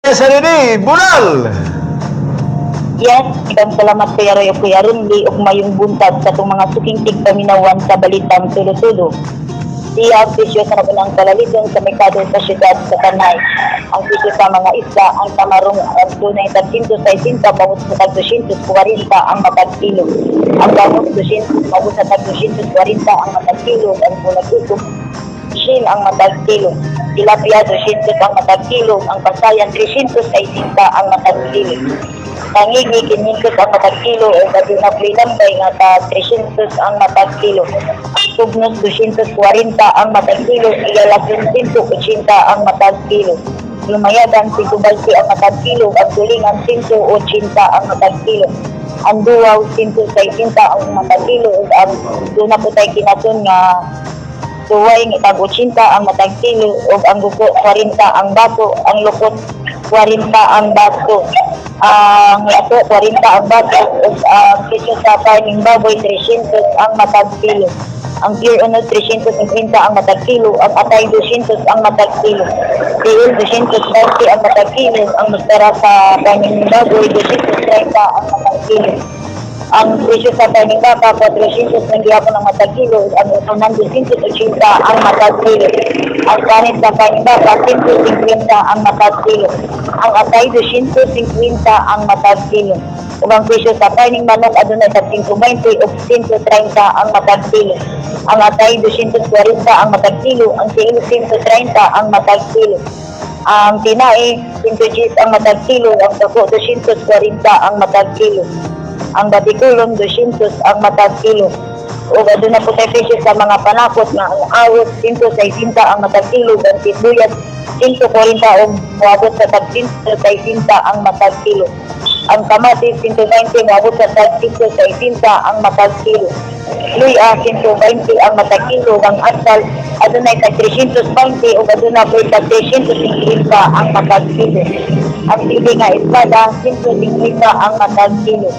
Sarili Bunal. Yes, daghang salamat, Kuya Roy ug Kuya Ronli, ug mayong buntag sa atong mga suking tigpaminawan sa Balitang Tulo-Tulo. Siya ang presyo sa nagunang kalaliton sa merkado sa siyudad sa Tanay. Ang presyo sa mga isda, ang tamarong at dunay tag 160 paabot sa tag 240 ang matag kilo. Ang bangus 200 paabot sa tag 240 ang matag kilo, ang bulag isog 100 ang matag kilo. Tilapia 200 ang matag kilo, ang pasayan 360 ang matag kilo. Tangigi 500 ang matag kilo o aduna poy lambay nga ta 300 ang matag kilo. Ang tugnos 240 ang matag kilo, iyalason 180 ang matag kilo. Lumayagan 120 ang matag kilo, ang tulingan 180 ang matag kilo. Ang duwaw 160 ang matag kilo ug ang duna po tay kinaton nga tuway nga tag 80 ang matag kilo ug ang guko 40 ang bato, ang lukot 40 ang bato. Ang lato 40 ang bato ug ang presyo sa karning baboy 300 ang matag kilo. Ang pure unod 350 ang matag kilo, ang atay 200 ang matag kilo. Tiil 220 ang matag kilo, ang mustara sa karning baboy 230 ang matag kilo. Ang presyo sa karning baka, 400 ng gihapon ang matag kilo, ang utunan 280 ang matag kilo. Ang panit sa karning baka, 150 ang matag kilo. Ang atay, 250 ang matag kilo. Ug ang presyo sa karning manok adunay tag 120 ug 130 ang matag kilo. Ang atay 240 ang matag kilo, ang tiil 130 ang matag kilo. Ang tinae 110 ang matag kilo, ang sako 240 ang matag kilo. Ang batikulon 200 ang matag kilo. Ug aduna po tay presyo sa mga panakot nga ang awos 160 ang matag kilo, ang sibuyas 140 ug moabot sa tag 160 ang matag kilo. Ang kamatis 120 moabot sa tag 160 ang matag kilo. Luya 120 ang matag kilo, ang asal adunay tag 320 ug aduna poy tag 350 ang matag kilo. Ang sili nga espada 150 ang matag kilo.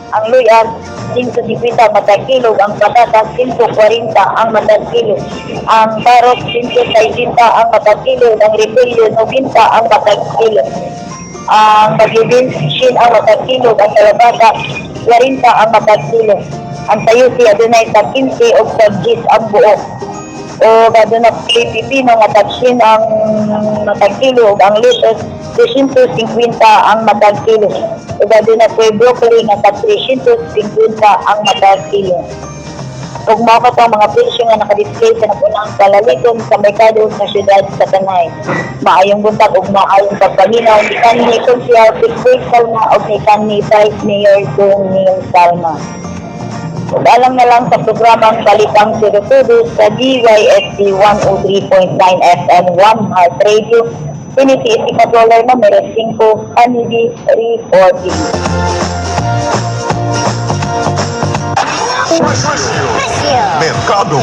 Ang luya 150 ang matag kilo, ang patatas 140 ang matag kilo. Ang karot 160 ang matag kilo, ang repolyo 90 ang matag kilo. Ang pagibin, 100 ang matag kilo, ang kalabasa 40 ang matag kilo. Ang sayuti adunay tag 15 o tag 10 ang buo. O aduna pipino nga tag 100 ang matag kilo ug ang lettuce 250 ang matag kilo. Ug aduna po'y broccoli nga tag 350 ang matag kilo. Ug mao kato ang mga presyo nga naka-display sa napunang kalaliton sa merkado sa siyudad sa Tanay. Maayong buntag ug maayong pagpaminaw ni kanhi Konsehal Tikboy Salma ug ni kanhi Vice Mayor Dong Neil Salma. Ug alang na lang sa programang Balitang Tudo-Tudo sa DYSD 103.9 FM 1 Heart Radio, kini si Controller numero 5, Anidi 340. Merkado.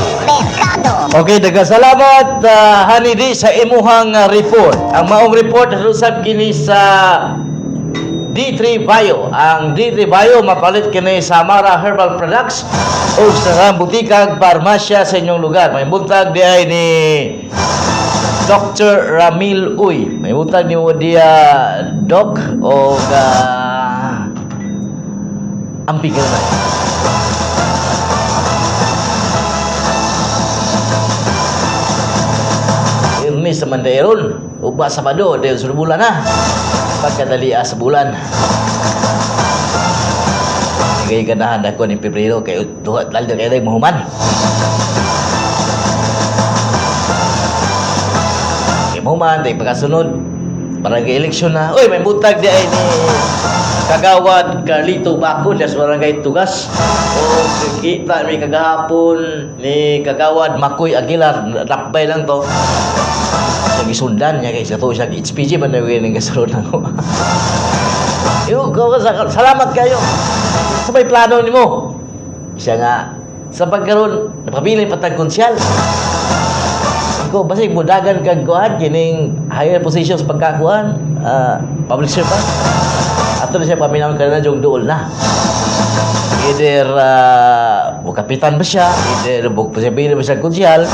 Okay, daghang salamat, Hanidi, sa imuhang report. Ang maong report usab kini sa D3 Bio. Ang D3 Bio mapalit kini sa Mara Herbal Products o sa butikag parmasya sa inyong lugar. May buntag di ay ni Dr. Ramil Uy. May buntag ni mo diya, Doc, o amping ka na. Irmis sa Mandairon. Ugma sa Sabado, dahil sa bulan na. Pagkadali sa bulan. Kaya ganahan ako ni Pebrero kay duha lalo kay mahuman. Kay mahuman, dahil pagkasunod, barangay election na. Uy, may butag di ay ni Kagawad Carlito Bacon sa barangay Tugas. O kita mi kagahapon ni Kagawad Makoy Aguilar, lakbay lang to. Siya gisundan niya kay sa to siya HPG man na yung kasulod nako. Yo, salamat kayo. Sa may plano nimo. Siya nga sa pagkaron napabili pa tag konsyal. Ko basig mudagan kag kuan kining higher position sa pagkakuan, public servant. Ato na siya paminawon kanina yung duol na. Either mo kapitan ba siya, either mo posible ba siya konsyal.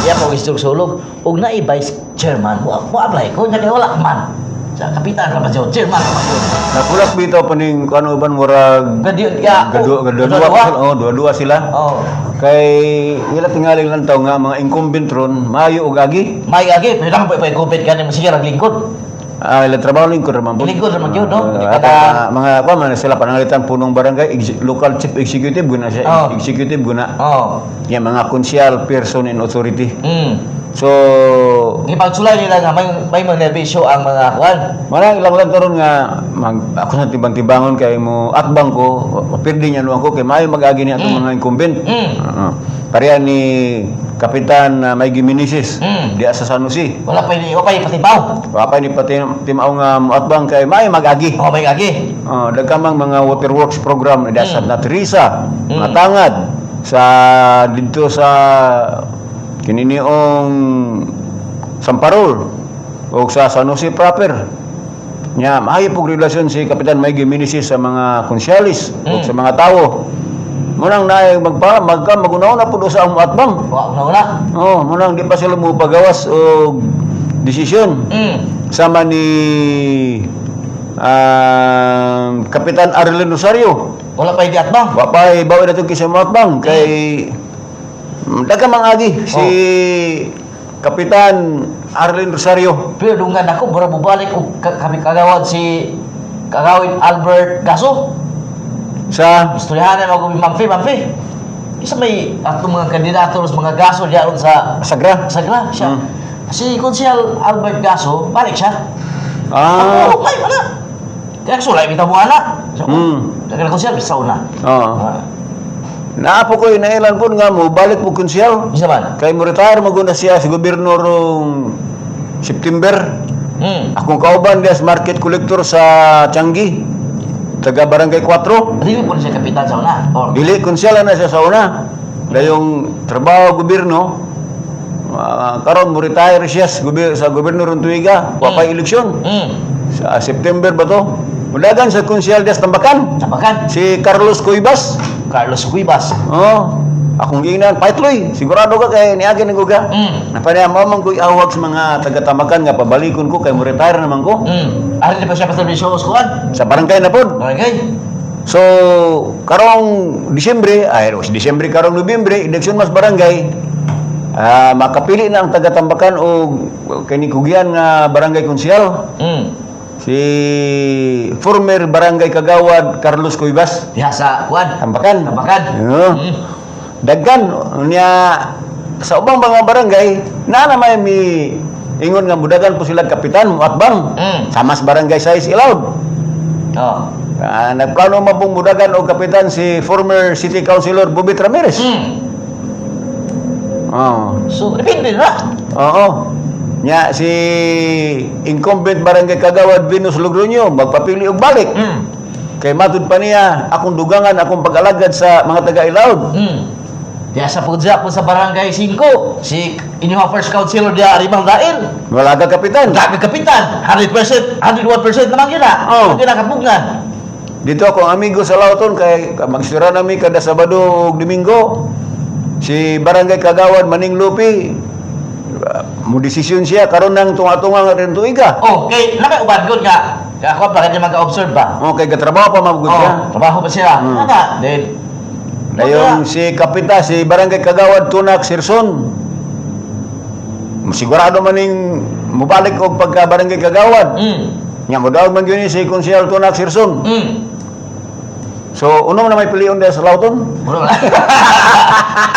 Iya ko gusto sulog ug naay vice chairman mo apply ko nya kay wala man. Sa kapitan ra ba siya, chairman ra ba yun. Nakulak bitaw pa ning kuan uban murag Gadi ka. Gadua, gadua, dua, oh, dua-dua sila. Oh. Kay ila tingali lang taw nga mga incumbent ron maayo og agi. May agi, pero nang pa incumbent kanin mo sige rag lingkod. Ah, ila trabaho lingkod ra man po. Lingkod ra man gyud, no? Ah, Di at ka na- mga kuan man sila panangalitan punong barangay local chief executive guna siya, executive guna. Ya mga konsyal person in authority. So Gipagsulay nila nga may mga nerbisyo ang mga kuan. Marang ilang lang karon nga mag, ako sa tibang-tibangon kay mo atbang ko, pirdi niya nuang ko kay maayo mag-agi ni atong mga incumbent. Oo. Pareha ni Kapitan Maigi Meneses diya sa San Jose. Wala pa patibaw. Wa pa ni pati timaw nga moatbang kay maayo mag-agi. Oh, may agi. Oh, dagkamang mga waterworks program diya sa Teresa, Matangad sa didto sa kininiong Samparol o sa San Jose proper. Nya maayo pug relasyon si Kapitan Maigi Meneses sa mga konsyalis o sa mga tawo. Munang naay magpa magka magunaw na pud sa ang moatbang. Wa una una. Oh, munang di pa sila mo pagawas og desisyon sama ni Kapitan Arlen Rosario. Wala pa di atbang. Wa pa bawi na itong kisa bang kay daghang mga agi si Kapitan Arlen Rosario. Pero dunggan ako mura bubalik og kami kagawad si kagawid Albert Gaso. Sa Istoryahan na ako Ma'am Fe, Ma'am Fe. Isa may atong mga kandidato sa mga gaso diyan sa Sagra. Sagra siya. Si Konsehal Albert Gaso, balik siya. Ako, may wala. Kaya sulay bitaw mo ana. So, Kaya Konsehal bisaw na. Oo. Naapo ko inailan po nga mo balik po konsyal. Bisa man. Kay mo retire maguna siya sa gobyerno rong September. Akong kauban diya sa market collector sa Changi. Taga Barangay 4. Dili po siya kapitan sa una. Or, Dili konsyal na siya sa una. Dayong trabaho gobyerno, karon mo retire siya sa gobyerno ron tuiga, wa pay eleksyon. Sa September ba to? Mudagan sa konsyal diya sa Tambakan. Tabakan. Si Carlos Cuevas. Carlos Cuevas. Oh, akong giingnan, paitloy. Sigurado ka kay niagi ni ka. Napaniya mo man ko'y awag sa mga taga-Tambakan nga pabalikon ko kay mo retire naman ko. Ari di pa siya pa-servisyo sa kuan. Sa barangay na pod. Barangay. So, karong Disyembre, ay, oh, Disyembre karong Nobyembre, eleksyon mas barangay, makapili na ang taga-Tambakan o kinikugian nga barangay konsyal. Si former barangay kagawad Carlos Cuevas, Diha sa kuan. Tambakan. Tambakan. Oo. Daggan niya sa ubang mga barangay na na may mi ingon nga mudagan po sila kapitan muatbang. Sama sa barangay size ilawd. Oh. Nagplano man pong mudagan og kapitan si former city councilor Bobit Ramirez. Oo. So, depende na. Oo. Nya si incumbent barangay kagawad Venus Logroño magpapili og balik. Kay matud pa niya akong dugangan akong pag-alagad sa mga taga-Ilawod. Diha sa pudya po sa barangay 5, si inyong first councilor diha Arimang Dail. Wala ka kapitan. Dami kapitan, 100%, 101% naman yun ah. Oh. Hindi na kapugngan. Dito ako ang amigo sa Lauton kay magsira nami kada Sabado ug Domingo. Si Barangay Kagawad Maning Lupi mo desisyon siya karon nang tunga-tunga nga rin tuiga. Oh, kay lakay uban gud nga. Kaya ako bakit niya mag-observe ba? Okay, katrabaho pa mabugod siya. Oh, trabaho pa siya. Ana, then Dayon si Kapita, si Barangay Kagawad Tunak Sirson. Sigurado maning mubalik og pagka Barangay Kagawad. Nya mo daog man gyud ni si Konsehal Tunak Sirson. So uno na may pilion diha sa Lauton. Mura na.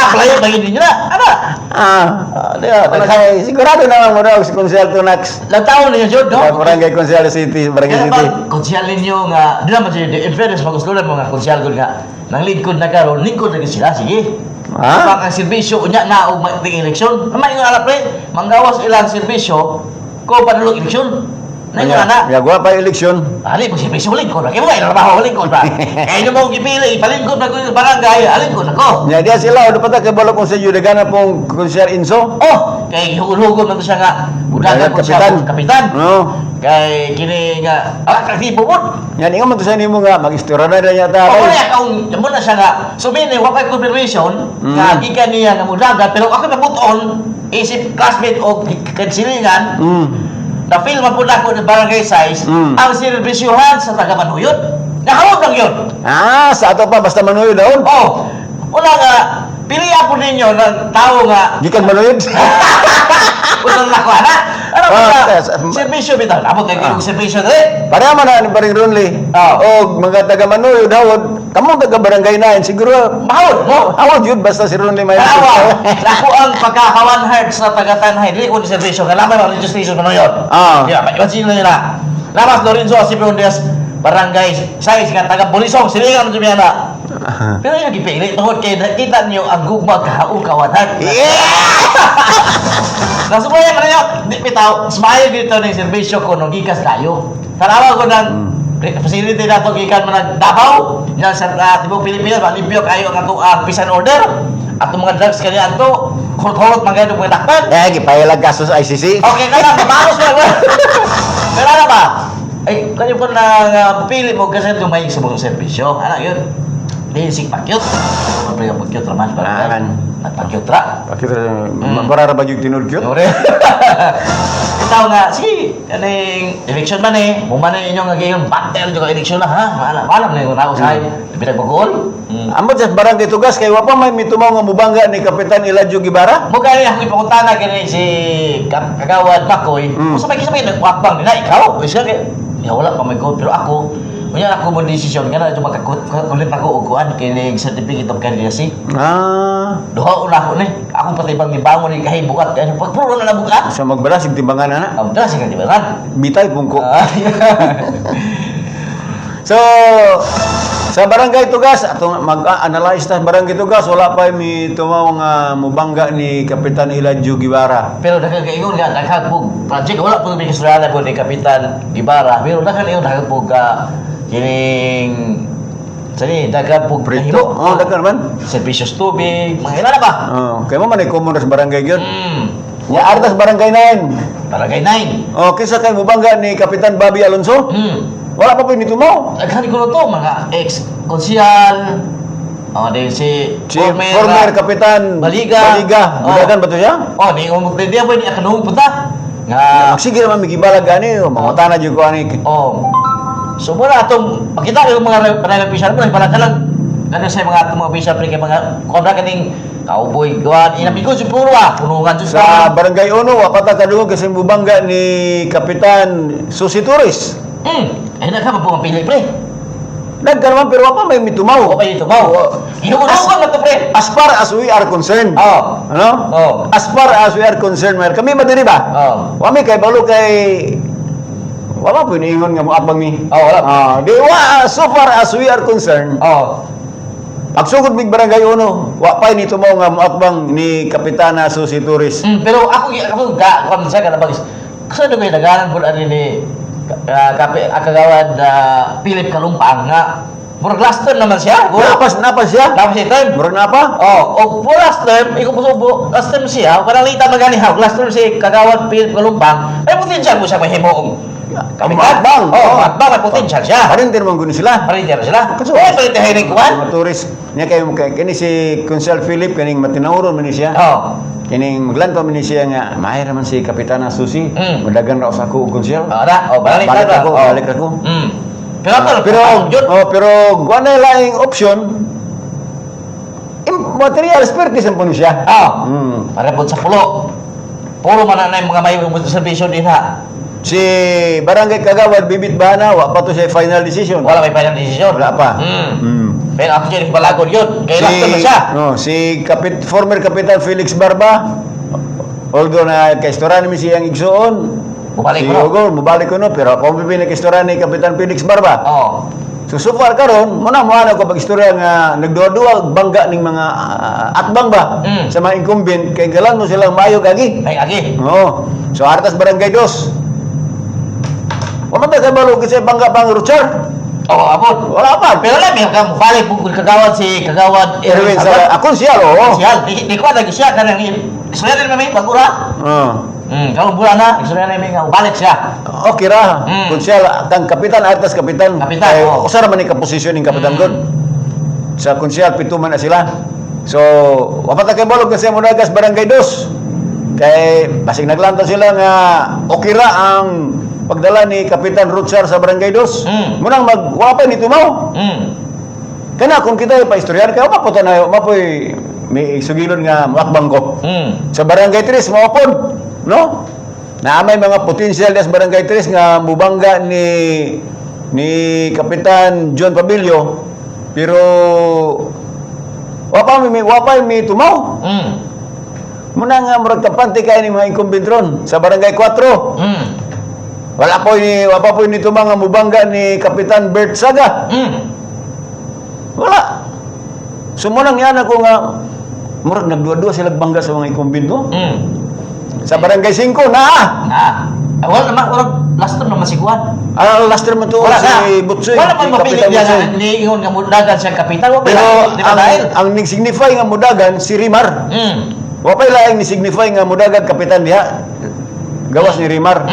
Apply ba yun na? Ana. Ah, wala kay sigurado na mo daog si Konsehal Tunak. Lantawon ninyo jud, no? Sa Barangay Konsehal City, Barangay Kaya City. ba, konsyal ninyo nga, di naman siya, in fairness, magustuhan mga konsyal ko nga, nang lingkod na karon, lingkod na gyud sila, sige. Ha? Kapag ang serbisyo, unya na og ting eleksyon, may nga ala pre, manggawas ilang serbisyo, ko padulong eleksyon. Naingon na. Ya pa eleksyon. Ali, pag serbisyo lingkod, kaya mo kayo trabaho lingkod ba? Kaya nyo mo gipili, ipalingkod na ko yung barangay, alingkod ako. Nya diha sila o dapat kay balo kung sa dagana pong Konsehal Inso. Oh, kay hugol-hugol man to siya nga, budagan ko siya, Kapitan. kapitan. Oo. Kay kini nga, aktibo mo. Yan, ingon man to sa nimo nga mag-istorya na niya ta. Ako na akong mo na siya nga so meaning wa kay confirmation nga gikan niya nga mudagan pero ako nabuton isip classmate o kansilingan. Na-feel man po nako ng barangay size ang serbisyuhan sa taga Manuyod. Nahawag lang yun. Ah, sa ato pa basta Manuyod daon. Oh, wala nga, pili po ninyo ng tao nga Gikan Manuyod. Unang nako ana. Ano ba? Ah, yes. Serbisyo bitaw. Abot kay Ah. yung serbisyo diri. Pareha man na ni paring Ronly. Ah. Og mga taga Manuyod hawod, kamo taga barangay na siguro Mahawod mo. hawod yun basta si Ronly may. Tanawa, nako ang pagkakawan heart sa taga-Tanhay. Dili ko ni serbisyo nga lamang ang registration mo yun. Ah. Yeah, imagine nila. Lamas Lorenzo Asipio Diaz, barangay size nga taga Bulisong, silingan mo na. Pero yung gipili tungod kay nakita niyo ang gugma kahaong kawanan. Yeah! Nasubayan ko ninyo, di bitaw, smile dito ng serbisyo ko nung gikas tayo. Tanawa ko ng facility na ito gikan mo ng Davao, yan sa tibok Pilipinas, malimpyo kayo ang atong peace and order. Atong mga drugs kanya ato, hurot-hurot mga ganun mga dakpan. Eh, gipailag kaso sa ICC. Okay ka lang, maros na. Pero ano ba? Ay, kayo po na pili mo kasi lumayig sa mga serbisyo. Ano yun? Basic pakyut. Siyempre yung pakyut raman. Aran. Pakyut ra. Pakita, marara ba yung tinud yun? Ore. Itaw nga, sige, kaning election man eh. Muma na inyong nga gayon, battle yung election na ha. Wala, wala na yung tao sa Pinagbagool. Amot sa barangay Tugas kay wa pa may mitumaw nga mubangga ni Kapitan Eladio Gibara. Mukha niya akong ipakutana kini si Kagawad Makoy. Kung sa may kisama nagwakbang nila, ikaw. Isa kay, ya wala pa may goal. Pero ako, kunya ako mo desisyon kana ito magkakulit ako og kuan kining certificate of candidacy. Ah, Duha una ako ni. Ako pati bang gibangon ni kahi bukat kay pag puro na nabukat. sa magbala sig timbangan ana. Ang dala siya katibangan. Bitay pungko. Ah, So, sa barangay Tugas, atong mag-analyze ta barangay Tugas, wala pa mi tumaw nga mubangga ni Kapitan Eladio Gibara. Pero daghang kaingon nga daghang pug project wala po may kasalanan po ni Kapitan Gibara. Pero daghang ingon daghang pug ka kining sani daghang pug Prito. Oh, daghan man. Serbisyo sa tubig, mga ilan na ba? Oh, kay mo man ay common sa barangay gyud. Ya artas barangay 9. Barangay 9. Oh, kinsa kay mubangga ni Kapitan Bobby Alonso? Wala pa po ni tumaw. Daghan ko to mga ex-konsyal. Oh, din si Si former Kapitan Baliga. Baliga. Oh. Budagan ba to siya? Oh, ni umot din po ni kanung punta. Nga Magsige naman migibalag gani, oh, mangutana jud ko ani. Oh. So muna atong makita yung mga panay official mo pala talag ganun sa mga atong mga official pre kay mga kontra kaning cowboy gawan inamigo sa puro ah punungan jud Sa Barangay Uno, wa pa ta kadungog kasi mubangga ni Kapitan Susi Torres. Ay nagka pa po pili pre. Nagka naman pero wa pa may mitumaw. O pa tumaw. Hinugon na to pre. As far as we are concerned. Oh. Ano? Oh. As far as we are concerned, Mayor, kami madiri ba? Oh. Wa mi kay balo kay wa pa po niingon nga moabang mi. Oh, wala. Ah, di wa so far as we are concerned, Oh. pagsugod mig Barangay Uno, wa pa ni tumaw nga moatbang ni Kapitana Susi Torres. Pero ako ako ga kon sa kana bagis. Kasi ano kayo naganan po ani ni kape kagawad Philip Kalumpang nga murag last term naman siya. Napas napas siya? Tapos si term. Murag napa? Oh, og po last term, ikaw po po, last term siya, parang lita magani ha, last term si Kagawad Philip Kalumpang, ay potential mo siya mahimoong. Moatbang. Oh, matbang, may potential siya. Parin din man guni sila. Parin sila. Kaso- Eh, parin tayo kuwan. Mga tourist niya kay kay kini si Consel Philip kining matinawron man ni siya. Oh. Kining maglantaw man ni siya nga mahir man si Kapitana Susi. Madagan ra sa ako og Consel. Oh, na, oh, balik Balik na ako, oh. balik ako. Pero ako, Pero yun. oh, pero wa na laing option. Material expertise ang puno siya. Oh. Para po sa pulo. Puro man na yung mga may serbisyo din ha. Si Barangay Kagawad Bibit Bana wa pa to siya final decision. Wala may final decision. Wala pa. Pero ako dyan, balagon yun. Kaya last term na siya. No, si former Kapitan Felix Barba, although na kaistoran ni siyang igsuon, Mubalik si ko no. Hugo, mubalik ko no, pero ako ang pipili kaistoran ni Kapitan Felix Barba. Oh. So, so far karon, muna mo ko pag-istorya nga nagduwa-duwa bangga ning mga atbang ba sa mga incumbent kay galan mo silang maayo agi. Ay, agi. Oo. So artas barangay dos. Wa man ta kabalo kasi bangga pang Richard. Oh, abot. Wala pa. Pero alam, yung kang balik po kagawad si kagawad Erwin sa akong siya oo. Siya, di ko lagi siya kanang istorya din may bagura. Oo. Karon bulan na, istorya na may nga balik siya. Okay ra. Kung siya kang kapitan artas kapitan. Kapitan, Kay, oo. usa ra man ni kaposisyon ning kapitan god. Sa konsyal pito man na sila. So, wa pa ta kay balog kasi mo nagas barangay dos. Kay basig naglantaw sila nga okay ra ang pagdala ni Kapitan Rutsar sa Barangay Dos. Munang magwapay ni tumaw. Kana kung kita pa istoryahan kay mapo na mapoy may sugilon nga moakbang ko. Sa Barangay 3 mao pod, no? Na may mga potential sa Barangay 3 nga mubangga ni ni Kapitan John Pabilio, pero wa pa mi tumaw. Muna nga murag kampante kay ni mga incumbent ron sa Barangay 4. Wala pa po ni tumang nga mubangga ni Kapitan Bert Saga. Wala. So mo nang yan ako nga murag nagduwa-duwa sila bangga sa mga incumbent, no? Sa Barangay 5 naa. Ah. Ah, wala naman, wala, last time naman si Juan. Ah, last term to Wala si na. Butsoy. Wala man si mapili Kapitan niya Butsoy. na niingon nga mudagan siyang kapitan. Wala Pero di ba ang, dahil? ang ning-signify nga mudagan si Rimar. Wa pa'y laing ni-signify nga mudagan kapitan diha. Gawas ni Rimar.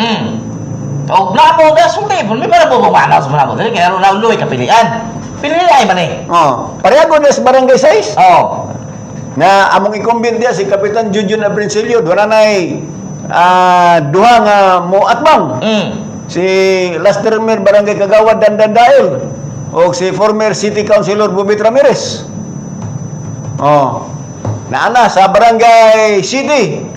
O, na mo ga sulti, may para po bumanaw sa mga mo. Dili kaya ron uloy kapilian. Pili ay man eh. Oh, pareha ko sa Barangay 6. Oh. Na among incumbent diha si Kapitan Junjun Abrincilio, doon na duha nga mo atbang. Si last termer Barangay Kagawad Dandan Dael o si former City Councilor Bobit Ramirez. Oh. Naana sa Barangay City.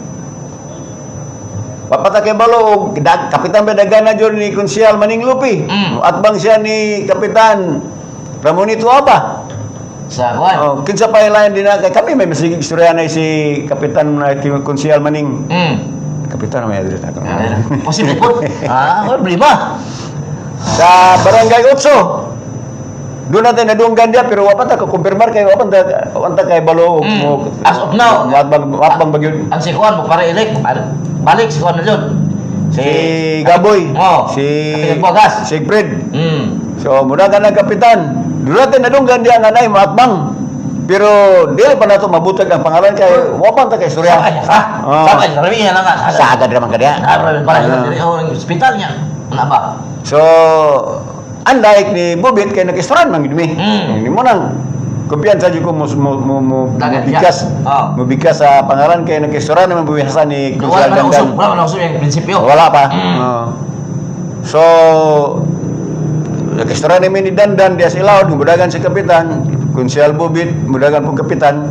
Papatakay balo og Kapitan Bedagana jud ni Konsyal Maning Lupi. Atbang siya ni Kapitan Ramonito Aba. Sa Juan. Oh, kinsa pa ilayan din na kay kami may masigig istorya na si Kapitan Konsyal Maning. Kapitan may address na ako. Posible po. Ah, wala problema. Sa Barangay 8. Doon natin nadunggan dia pero wa pa ta kumpirmar kay wa pa ta kay balo mo. As of now, atbang bagyod. Ang si Juan mo para elect, balik si Juan na yun. Si Gaboy, Oh, si Kapitan Bogas. Siegfried. So muna ka ng kapitan. Doon natin nadunggan diya nga nay moatbang. Pero dili pa nato mabutag ang pangalan kay wa pa ta kay istorya. Sa kanya ka? Oh. Sa kanya, rami na nga. Sa agad raman ka diya. Ah, rami para Ah. diri oh, ang ospital niya. Ano ba? So unlike ni Bobit kay nag-istoryan man gid mi. Hindi mo nang kumpiyansa jud ko mo mo mo mo Dagan siya. bigas. Oh. Mo bigas sa pangalan kay nag-istoryan naman buwisa ni Wala Kusal man Dandan. usog, wala man usog yung prinsipyo. Wala pa. Oo. So nag-istoryan namin ni Dandan diya sa Ilaod, mudagan si Kapitan, Konsyal Bobit, mudagan pong Kapitan.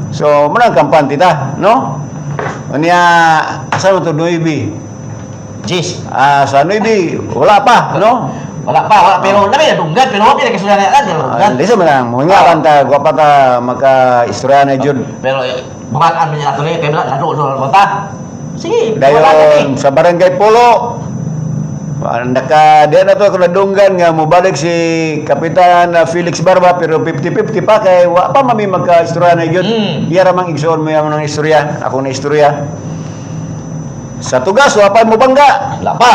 So mo nang kampante ta, no? Unya asa mo to Nuevi? Jeez. Ah, sa Nuevi wala pa, no? Wala pa, wala pero lami na dunggan, pero wala pinakasulan na Ah, dunggan. lisa man lang, mga ta, gwapa ta maka-istorya na jud. Pero bumalaan man niya nato ni kay wala laro laro ta. Sige, wala ka Dayon sa Barangay Polo, naka diyan na to ako nadunggan nga mobalik si Kapitan Felix Barba pero 50-50 pa kay wa pa mami magka-istorya na gyud. Iya ra mang igsoon mo yang ng istorya, ako na istorya. Sa tugas wa pa mo bangga. Wala pa.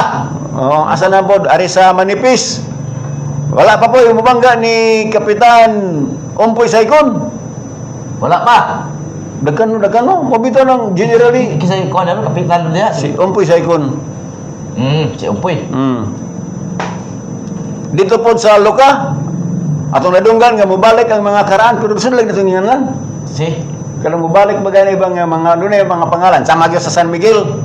Oh, asa na pod ari sa Manipis. Wala pa po yung mubangga ni Kapitan Ompoy Saikon. Wala pa. Dagkan no, dagkan no. Mabito ng generally Kasi ko ano kapitan niya. si Ompoy Saikon. Si Umpoy. Dito po sa Luka, atong nadunggan nga mobalik ang mga karaan pero bisan lang natong inganan. Si. Kanang mobalik ba gani ibang nga mga dunay mga pangalan sama gyud sa San Miguel.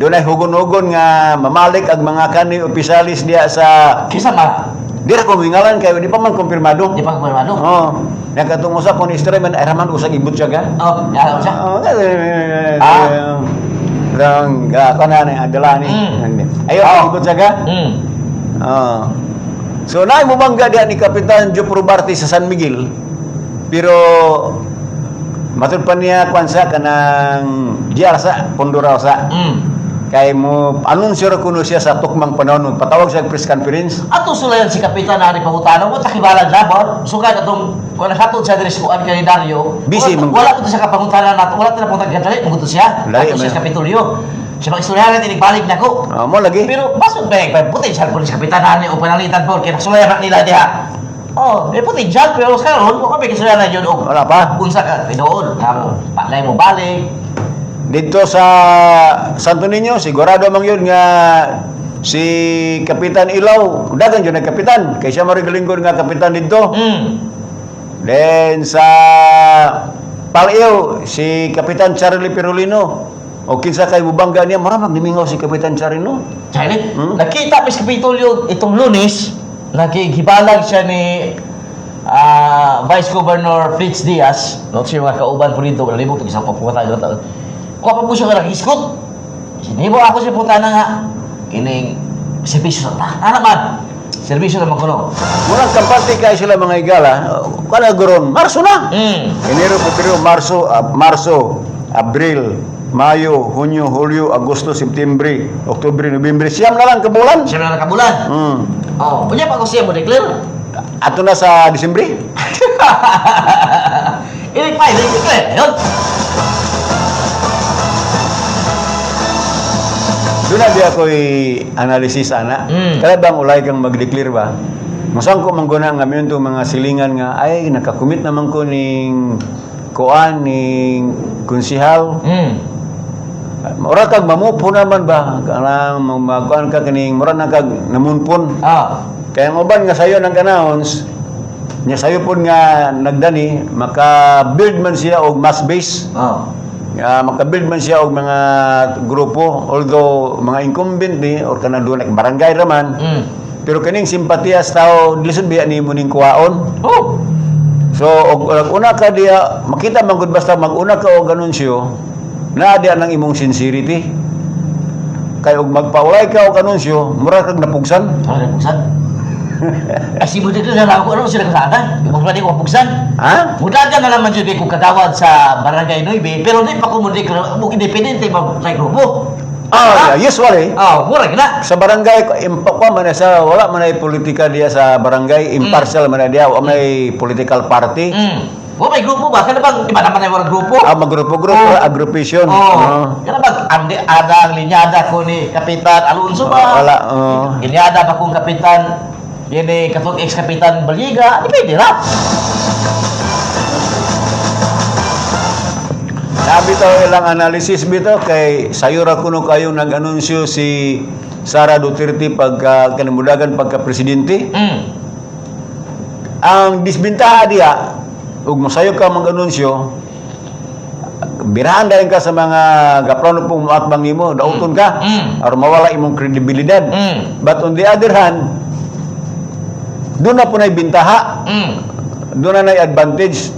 Dunay hugon-hugon nga mamalik ang mga kani opisyalis diya sa Kisa ma. di ra ko mingalan kay di pa man kumpirmado. Di pa ko ano. Oh. Nakatong usa kon istorya man ay raman usag ibot siya ga. Oh, ya siya. Oo, Ah. Rang ga kana ni adala ni. Ayo ibot siya ga. Oo. So naay mo bangga diha ni Kapitan Joe Probarte sa San Miguel. Pero matud pa niya kwan sa kanang GR sa Pondora sa kay mo anunsyo ra kuno siya sa tukmang panahon patawag siya og press conference. Ato sulayan si Kapitan Ari Pangutano, mo takibalan na ba? Sugad atong kung nakatod siya diri sa kuan kay Dario, Busy wala, man. wala ko siya kapangutana nato, wala ta na gadali mo siya. Dali, Ato siya man. sa Kapitolyo. Siya mag-istoryahan natin, balik na ko. Oh, mo lagi. Pero basod ba eh, potential po ni si Kapitan Ari o panalitan po, kaya nasulayan na nila diha. Oh, may potential pero sa karon wa kami kasulayan na yun og Wala pa. Unsa ka tinuod, nga panay mo balik. Dito sa Santo Niño, sigurado mang yun nga si Kapitan Ilaw, dagan yun ang kapitan. Kay siya marigalingkod nga kapitan dito. Then sa Paleo, si Kapitan Charlie Perolino. O kinsa kay mubangga niya, mura magnimingaw si Kapitan Charin, no? Charlie, Hmm? nakita mi sa Kapitolyo itong Lunes, nakikibalag siya ni Vice Governor Fritz Diaz, no, siya mga kauban po dito, wala libog, isang papunta tayo. Kuha pa po siya nga nagiskot. Sinibo ako siya punta na nga, kining serbisyo sa ta. Ano man? Serbisyo naman kuno. Murang kampante kay sila mga higala. Kana goron, Marso na. Enero, Pebrero, Marso, Marso, Abril, Mayo, Hunyo, Hulyo, Agosto, Septembre, Oktubre, Nobyembre. 9 na lang kabulan. 9 na lang kabulan. Oh, unya pa ko siya mo declare. Ato na sa Disyembre. Ini pa, ini declare. Yun. Doon na di ako'y analysis, ana. Kaya bang ulay kang mag-declare ba? Masangko man guna nga mayon itong mga silingan nga, ay, nakakumit naman ko ning kuan, ning konsihal. Mura kag mamupo naman ba? Kanang magkuan ka kining mura na kag namunpon. Kaya ang uban nga sayo ng announce, nya sayo pod nga nagdani, maka-build man siya og mass base. Nga maka-build man siya og mga grupo, although mga incumbent ni or kanang doon barangay raman. Pero kining simpatiya sa tao, lisod biya nimo ning kuwaon. So og og una ka diya, makita man gud basta mag-una ka og anunsyo, naa diya nang imong sincerity. Kay og magpaulay ka og anunsyo, mura kag napugsan. Ano na pugsan? Ay, si Buti na lang ako, ano sila kasana? Yung mga ko pugsan. Ha? Mudagan na naman jud ko kagawad sa Barangay 9, pero di pa ko mo declare, mo independente ma kay grupo. Ah, yeah, usually Oh, mura gina. sa barangay impa ko man sa wala man ay politika diya sa barangay, impartial man na diya, wala man ay political party. Wa may grupo ba? Kana bang iba naman ay warang grupo? Ah, magrupo-grupo, Oh. agrupation. Oh. Oh. Kana bang andi adang linyada ko ni Kapitan Alonso ba? Oh, wala, oh. Linyada ba kong Kapitan yun katong ex-kapitan Baliga, di pwede ra. Sabi to ilang analysis bitaw kay sayo ra kuno kayo nag-anunsyo si Sara Duterte pagka kanimudagan pagka presidente. Ang disbentaha diya ug mosayo ka mag-anunsyo, birahan dayon ka sa mga gaplano pong moatbang nimo, dauton ka aron mawala imong kredibilidad. But on the other hand, doon na po na'y bintaha, doon na na'y advantage.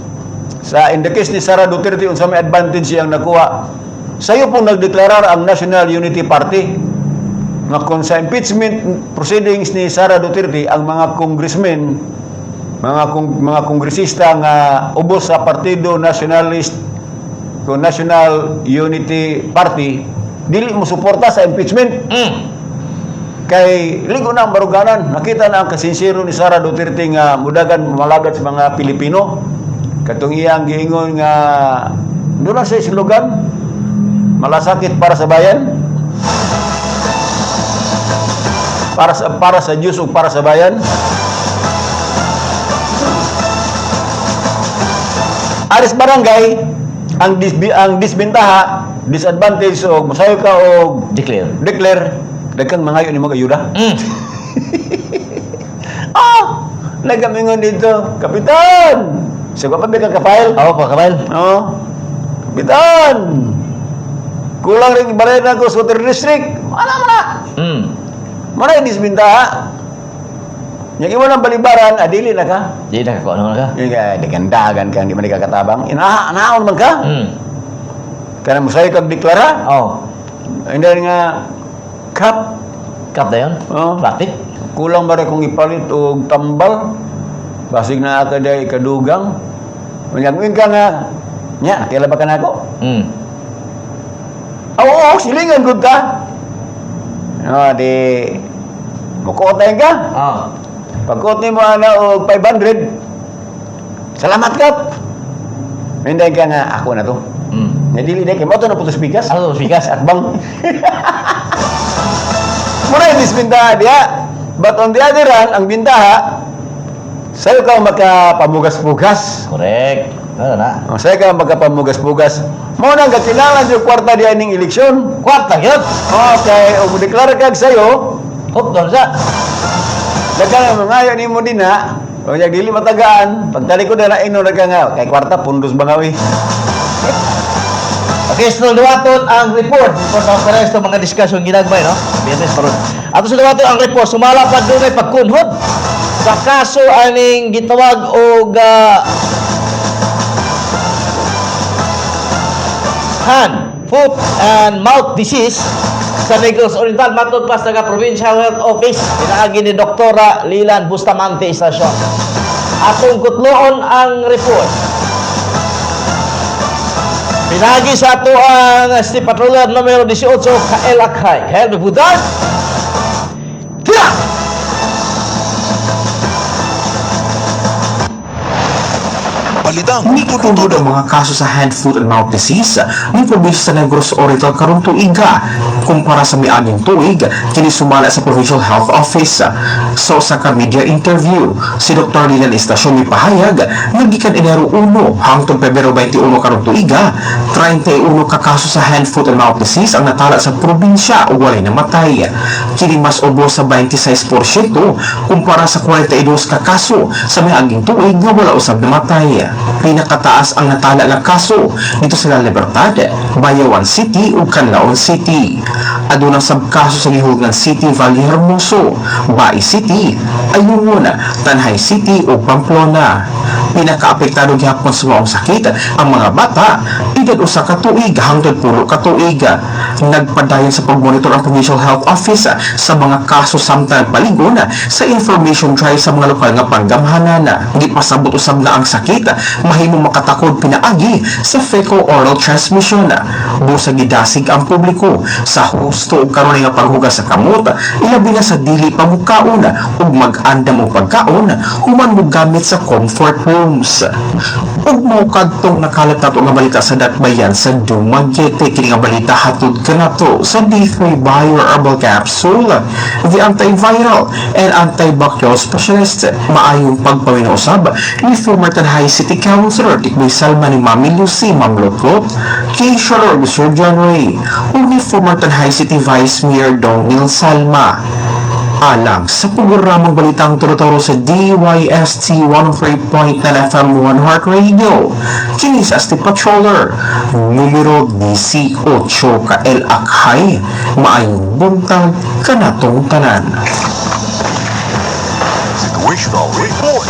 Sa in the case ni Sara Duterte, unsa may advantage siyang nakuha? Sayo pong nagdeklarar ang National Unity Party nga kung sa impeachment proceedings ni Sara Duterte, ang mga congressmen, mga kongresista nga ubos sa Partido Nationalist ko National Unity Party dili mo suporta sa impeachment kay ligo na ang baruganan. Nakita na ang kasinsero ni Sara Duterte nga mudagan malagat sa mga Pilipino, katong iyang giingon nga doon na sa slogan, malasakit para sa bayan, para sa Diyos ug para sa bayan. Aris barangay, ang disbentaha, disadvantage og mosayo ka og Declare. declare, daghang mangayo nimo og ayuda. Ah, nagamingon dito, "Kapitan." Sa pa ba ka ka-file? Oo pa, kabal. Oo. "Kapitan. Kulang rin balay na ko sa water district." Wala man na. Mana yung disbentaha. Nya imo nang balibaran, adili na ka. Di na ka ano na ka. Yung ka, dagandagan ka, hindi man ka katabang. Ina, naon man ka. Kana mo sayo kag deklara. Oh. And then nga, "Kap," Kap na yun? Oo. Traffic? "Kulang ba rin kung ipalit og tambal? Basig na ka day ikadugang." Unyang ka nga, "Nya, kaila ba ka nako?" Oo, silingan gud ka. No, di mukuot na yun ka. Pagkuot nimo ana og 500. "Salamat, Kap." Hindi ka nga ako na to. Nga dili day kay mo to na putos bigas. Ano to, bigas? Akbang. Muna yung disbintaha diya. But on the other hand, ang bintaha, sayo ka makapamugas-pugas. Correct. Ano na? O, sayo ka makapamugas-pugas. Mao nang gakinahanglan yung kwarta diya ning eleksyon. Kwarta yun. Okay, o mo-declare kag sayo, Hop, doon siya. daghan ang mga ayo nimo dinha. O nya dili matagaan, pagtalikod na ino na ka nga kay kwarta pundos ba nga, uy. Okay, so duwaton ang report. Report ang pares mga discussion ginagmay, no? Biyernes pa ron. Ato sa duwaton ang report, sumala pa dunay pagkunhod sa kaso aning gitawag og hand, foot and mouth disease sa Negros Oriental, matod pa sa taga Provincial Health Office pinaagi ni Doktora Lilan Bustamante Istasyon. Atong kutloon ang report. Pinagi sa ato ang si Patroller numero 18, Kael Akhay. Kael Bibudan. Tira! Balitang Mikunod ang mga kaso sa hand, foot and mouth disease ni probinsya sa Negros Oriental karong tuiga kumpara sa miaging tuig kini sumala sa Provincial Health Office. Sa usa ka media interview, si Dr. Lilan Estasyon mipahayag nga gikan Enero 1 hangtod Pebrero 21 karong tuiga, 31 ka kaso sa hand, foot and mouth disease ang natala sa probinsya ug walay namatay. Kini mas ubos sa 26% kumpara sa 42 ka kaso sa miaging tuig nga wala usab namatay. Pinakataas ang natala nga kaso dito sa La Libertad, Bayawan City ug Canlaon City. Aduna sab kaso sa Gihulgan City, Valle Hermoso, Bai City, Ayungon, Tanjay City ug Pamplona. Pinakaapektado gihapon sa maong sakit ang mga bata edad 1 ka tuig hangtod 10 ka tuig. Nagpadayon sa pagmonitor ang Provincial Health Office sa mga kaso samtang nagpaligon sa information drive sa mga lokal nga panggamhanan. Gipasabot usab nga ang sakit mahimong makatakod pinaagi sa fecal-oral transmission. Busa gidasig ang publiko sa husto ug kanunay nga paghugas sa kamot, ilabi na sa dili pa mukaon ug mag-andam og pagkaon human mo gamit sa comfort rooms. Ug mao kadtong nakalat nato nga balita sa Dakbayan sa Dumaguete. Kini nga balita hatod kanato sa D3 Bio Herbal Capsule, the antiviral and antibacterial specialist. Maayong pagpaminaw usab ni former Tanjay City Councilor Tikboy Salma ni Mami Lucy Mamlotlot, Keisha Lord Sir John Ray, ug ni former Tanjay City Vice Mayor Donil Salma. Alang sa programang Balitang Turo-Turo sa DYST 103.9 FM One Heart Radio, kini sa Asti Patroller, numero 18, Kael Akhay, maayong buntag kanatong tanan. Situational Report.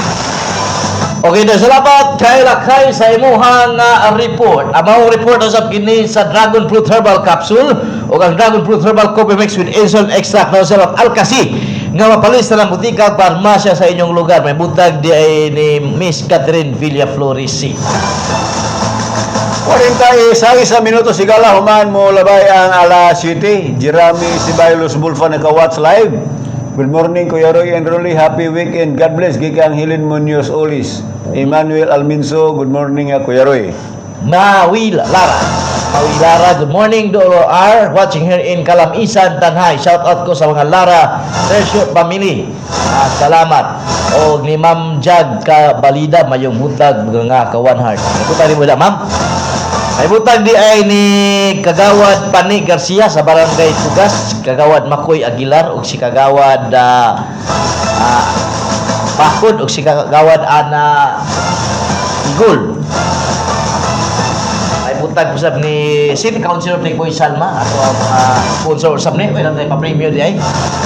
Okay, na salamat kay Lakay sa imuhang report. Ang maong report usab kini sa Dragon Fruit Herbal Capsule o ang Dragon Fruit Herbal Coffee Mix with Insulin Extract na usab Alkasi nga mapalis na ng butika parmasya sa inyong lugar. May buntag di ay ni Miss Catherine Villaflores C. 41 minuto sigala human mo labay ang alas 7. Jeremy Sibaylos Bulfa naka-watch live. Good morning, Kuya Roy and Rolly. Happy weekend. God bless. Gikan Helen Munoz Olis. Emmanuel Alminso, good morning, Kuya Roy. Mawi Lara. Mawi Lara, good morning, Dolo R. Watching here in Kalamisan, Tanjay. Shout out ko sa mga Lara Treasure family. Salamat. O ni Ma'am Jag Kabalida, mayong buntag nga ka one heart. May ni mo da, Ma'am? May butag di ay ni Kagawad Pani Garcia sa Barangay Tugas, Kagawad Makoy Aguilar ug si Kagawad Bakod ug si Kagawad Ana Igul. Ay butag usab ni City Councilor Playboy Salma ato ang mga sponsor usab ni wala tay pa-premium di ay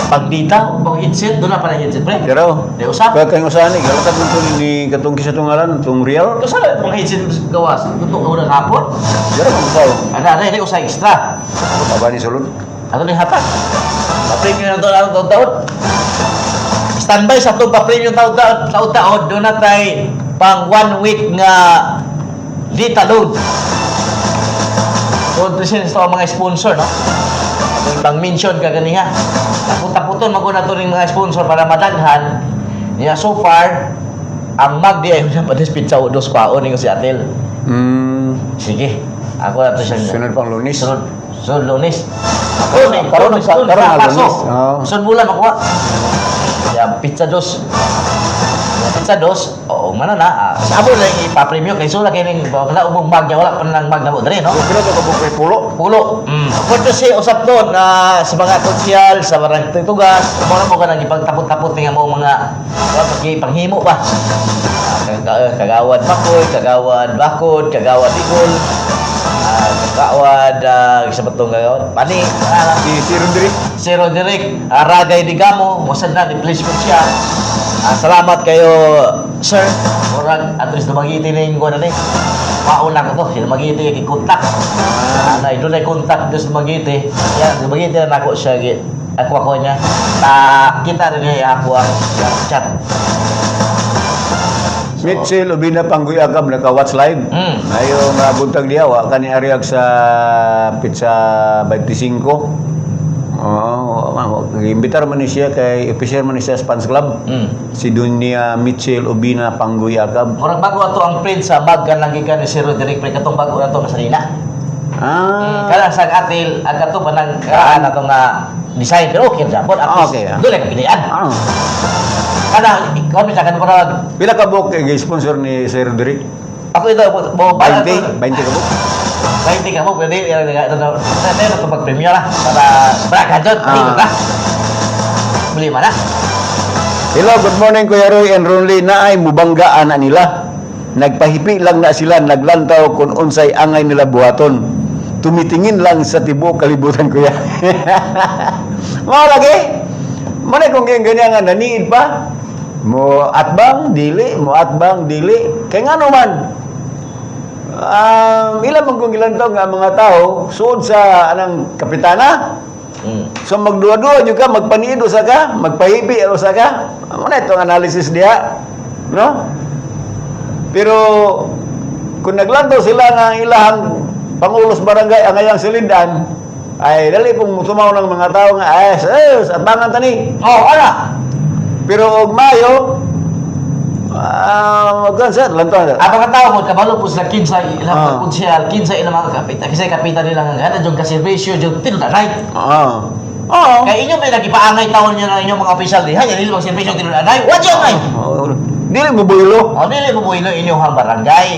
pagdita ug pang headset doon na pa headset, pre. Pero, Di usab. kaya kayong usahan ni, galatag mo ito ni katong kisa itong ngalan, itong real. Usa na pang headset gawas tutok ka unang hapon. Pero, kung usaw, Ana ana ini usa extra. taba ni sulod. Ato ni hatag. Pa-premium na to ang taon-taon. Standby sa itong pa-premium taon-taon, taon-taon doon na tay pang one week nga data load. So, this is ang mga sponsor, no? Atong pang mention ka ganiha. Tapot-tapoton maguna to ning mga sponsor para madaghan. Niya so far ang mag di ay na padis pizza o dos paon ningon si Atel. Sige. Ako na to siya. Sunod pang Lunes. Sunod, sunod Lunes. Ako ni, Karon karon nga kaso. Lunes. Oo. Sunod bulan makuha. Ya, pizza dos. Ya, pizza dos. Oo, mana na. Sa amo lang ipa-premium kay sula kay ning wala ubong mag niya, wala pa nang mag na mo diri, no? Kilo to kabuk kay pulo. Pulo. Courtesy usap doon na sa mga konsyal, sa barangay tugas, mo na mo ka nang ipagtapot-tapot nga mo mga panghimo ba. Kagawad Makoy, Kagawad Bakod, Kagawad Igol. Kagawad, isa pa itong kagawad. Pani, Si Roderick. si Roderick, Ragay Digamo, wasad na, replacement siya. Salamat kayo, sir. Murag, at least dumagiti na yung kuwan na ni. Mauna ko to, sila magiti yung contact. Na, doon ay contact doon sa Dumaguete. Yan, Dumaguete na nako siya, ako ako niya. Ta, kita rin niya ako ang chat. Mitchell Ubina Panggoy Agam naka-watch live. Ayong buntag diha wa kani ariag sa pizza 25. Oh, imbitar man ni siya kay officer man ni siya sa fans club. Si Dunya Mitchell Ubina Panggoy Agam. Murag bago ato ang print sa bag lang gikan ni Sir Roderick pre katong bago na to kasalina. Kana sa atil ang kato pa nang kaan ato nga design pero okay ra at least Okay, ah. doon ay kapilian. Kana ikaw mi sa kan murag Pila ka buok kay sponsor ni Sir Roderick? ako ito mo 20, 20 ka buok. 20 ka mo pwede ito na na ito pag-premyo lah para para kadjot na. Beli mana? Hello, good morning Kuya Roy and Ronly. Naay mubangga ana nila. Nagpahipi lang na sila, naglantaw kung unsay angay nila buhaton. Tumitingin lang sa tibuok kalibutan, kuya. Mao lagi. Muna kung ganyan ganyan nga naniid pa. Mo atbang dili, mo atbang dili. Kay ngano man? Ilan man kung gilantaw nga ang mga tao suod sa anang kapitana. So magduwa-duwa jud ka, magpaniid usa ka, magpahibi usa ka. Amo na itong analysis diha. No? Pero kung naglantaw sila nga ang ilahang pangulos barangay ang ayang silindan, ay dali pong mutumaw ng mga tao nga ay sus, abangan tani. Oh, ana. Pero og Mayo, magkan sir, lantaw na. Ang mga tao mo, kabalo po sila kinsa ilang konsyal, kinsa ilang mga kapita. Kasi kapita nila nga gana, yung kaservisyo, yung tinulanay. Kaya inyo may nagipaangay taon niyo na inyong mga opisyal diha, yan nila magservisyo tinulanay. What yung ay? Oo. Dili mo builo. O, dili mo buhilo inyong hang barangay.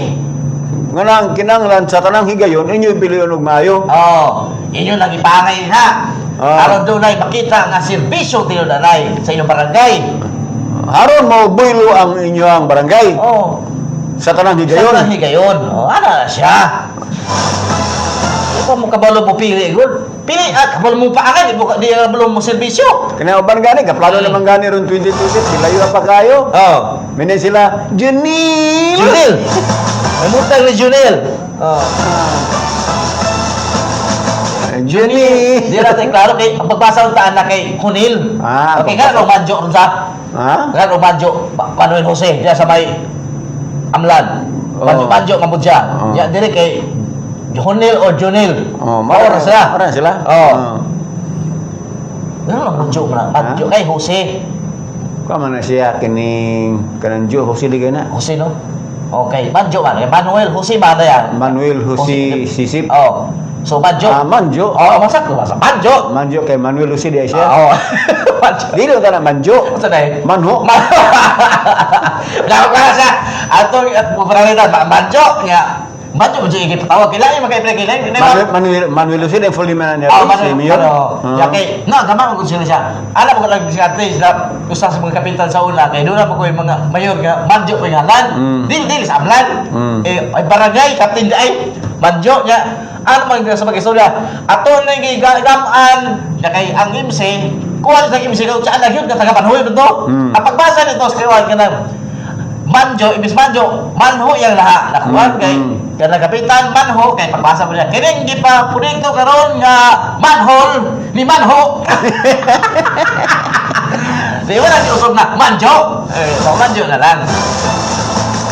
Nga nang kinanglan sa tanang higayon inyo piliyon og Mayo. Oh, inyo nagipaangay na. Aron dunay makita nga serbisyo tinulanay sa inyong barangay. Aron mo builo ang inyong barangay sa tanang Sa higayon. tanang higayon. Oh, ana siya. Di pa mo kabalo mo pili, gud. Pili, kabalo mo paangay, di kabalo mo serbisyo. Kaya uban gani, kaplano naman gani ron 2026, dilayo pa kayo. Minay sila, Junil! Junil! May mutang ni Junil. Oh. Junil! Di natin klaro kay ang pagbasa ng taan na kay Junil. Okay, Pagbasa. nga Romanjo ron sa. Ha? Nga Romanjo Manuel Jose diya sa may Amlan. Manjo Manjo mabud siya. Ya diri kay Junil o Junil. Oh, Mao ra sila. Mara sila. Oh. Nga Manjo man. Manjo kay Jose. Kuha man na siya kining kanang Jo Jose ligay na. Jose no? Okay, Manjo man. Kay Manuel Jose man na yan. Manuel Jose Sisip. Oh. So Manjo. Manjo. Oh, masak ko masak. Manjo. Manjo kay Manuel Jose di siya. Oh. Manjo. Dili ka na Manjo. Asa na eh? Manho. Dapat ka siya. Atong at puparalitan, manjo nga. Manjo mo siya ipatawag. Kailangan magka-ipre kailangan. Manuel Manuel Manuel Jose ang full name na niya. Oh, Si Manuel. Mayor. Ano, ya kay no, tama mo sila siya. Alam ko lang siya ate sila usa sa mga kapitan sa una kay doon na po ko yung mga mayor nga manjo pa yung ngalan. Dili dili sa amlan. Eh ay barangay captain di ay manjo niya. Ano man sa mga istorya? Ato na yung gigamaan ya kay ang MC kuha sa MC kay saan lang yun ka taga Panhoy to. Ang pagbasa nito sa kuha ka na Manjo, ibis manjo, manho yang laha. Nakuha kay kana kapitan manho kay pagbasa mo niya. Kining gipa proyekto karon nga manhole ni manho. Di ba na usob na manjo? Eh, so manjo na lang.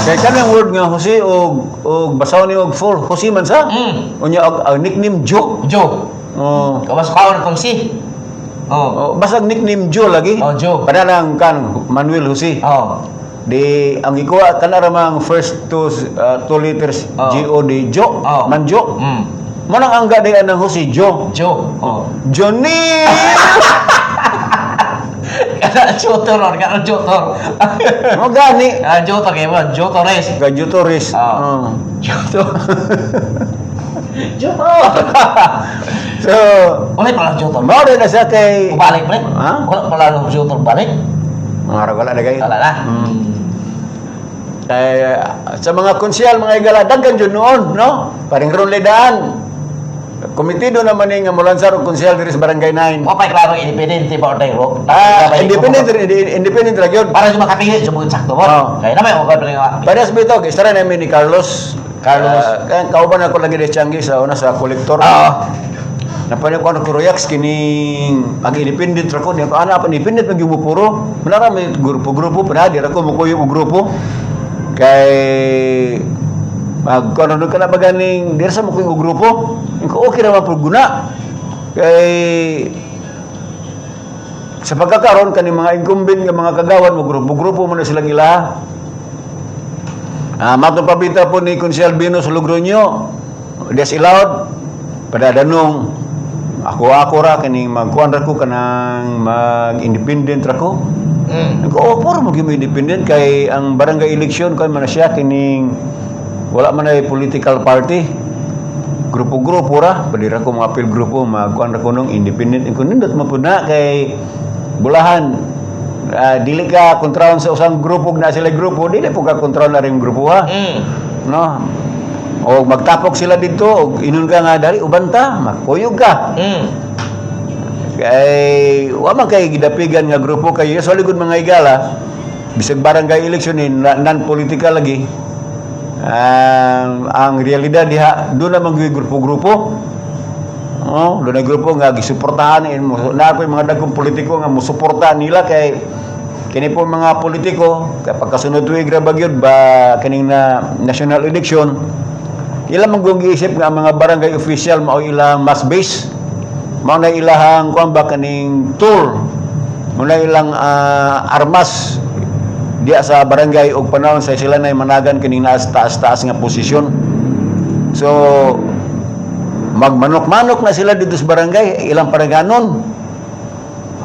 Kay kanang word nga Jose og basaw ni og full Jose man sa. Unya og ang nickname Joe. Joe. Oh. Kawas kaon tong si. Oh. Oh, basag nickname Joe lagi. Oh, Joe. Padalang kan Manuel Jose. Oh. Di ang gikuha kana ra mang first two letters G O D Joe. Oh. Manjo. Mo nang angga di anang Jose Joe. Joe. Oh. Johnny. Kana Joe ron, kana Joe Tor. Mo gani. Kana Joe Tor kay mo, Joe Torres. Gadyo Torres. Oh. Oh. Joe Tor. Joe Tor. So, Wala pala Joe Tor. mao na siya kay Balik balik. Ha? Wala pala Joe Tor balik. Mga wala na kayo. Wala na. Eh, sa mga konsyal, mga higala, daghan jud noon, no? Paring ron daan. Komitido naman ni nga molansar og konsyal diri sa Barangay 9. Mo pa klaro independente ba orday ro. Ah, independent independent ra gyud. Para sa makapili sa mga sakto mo. Oo. Kaya naman mo pa Parehas bitaw kay istorya namin ni Carlos. Carlos. Ah, kauban ako lagi ni Changi sa una sa kolektor. Oo. Napanyo ko ano kuroyaks kining ang independent ra ko niya ana pa independent man gyud mo puro. Manara may grupo-grupo pa di ra ko mukuyog og grupo. Kay mag kuno ka na ba ganing di ra sa mukuyog og grupo. Inko okay ra man pud guna. Kay sa pagkakaroon kaning mga incumbent nga mga kagawan mo grupo-grupo man na silang ila. Ah, matong pabita po ni Konsyal Venus Logroño, Des Ilaod, padadanong ako ako ra kining magkuan ra ko kanang mag-independent ra ko. Ko oh, puro mo gyud mo independent kay ang barangay election kuan man na siya kining wala man ay political party. Grupo-grupo ra, pwede ra ko mga apil grupo magkuan ra ko nung independent. Ko nindot man pud na kay bulahan ah, dili ka kontraon sa usang grupo na sila grupo, dili po ka kontraon na rin grupo ha. No? O magtapok sila dito, og inon ka nga dali uban ta, magkuyog ka. Kay wa man kay gidapigan nga grupo kay sa likod mga higala bisag barangay election ni non-political lagi. Ang realidad diha doon na man gyud grupo-grupo. Oh, doon na grupo nga gisuportahan eh, na ako yung mga dagkong politiko nga musuporta nila kay kini po mga politiko kay pagkasunod tuig ra ba gyud ba kining na national election ila man gyud giisip nga ang mga barangay official mao ilang mass base, mao na ilahang kuan ba kaning tour, mao na ilang armas diya sa barangay og panahon sa sila na managan kining naas taas-taas nga posisyon. So magmanok-manok na sila dito sa barangay ilang paraganon.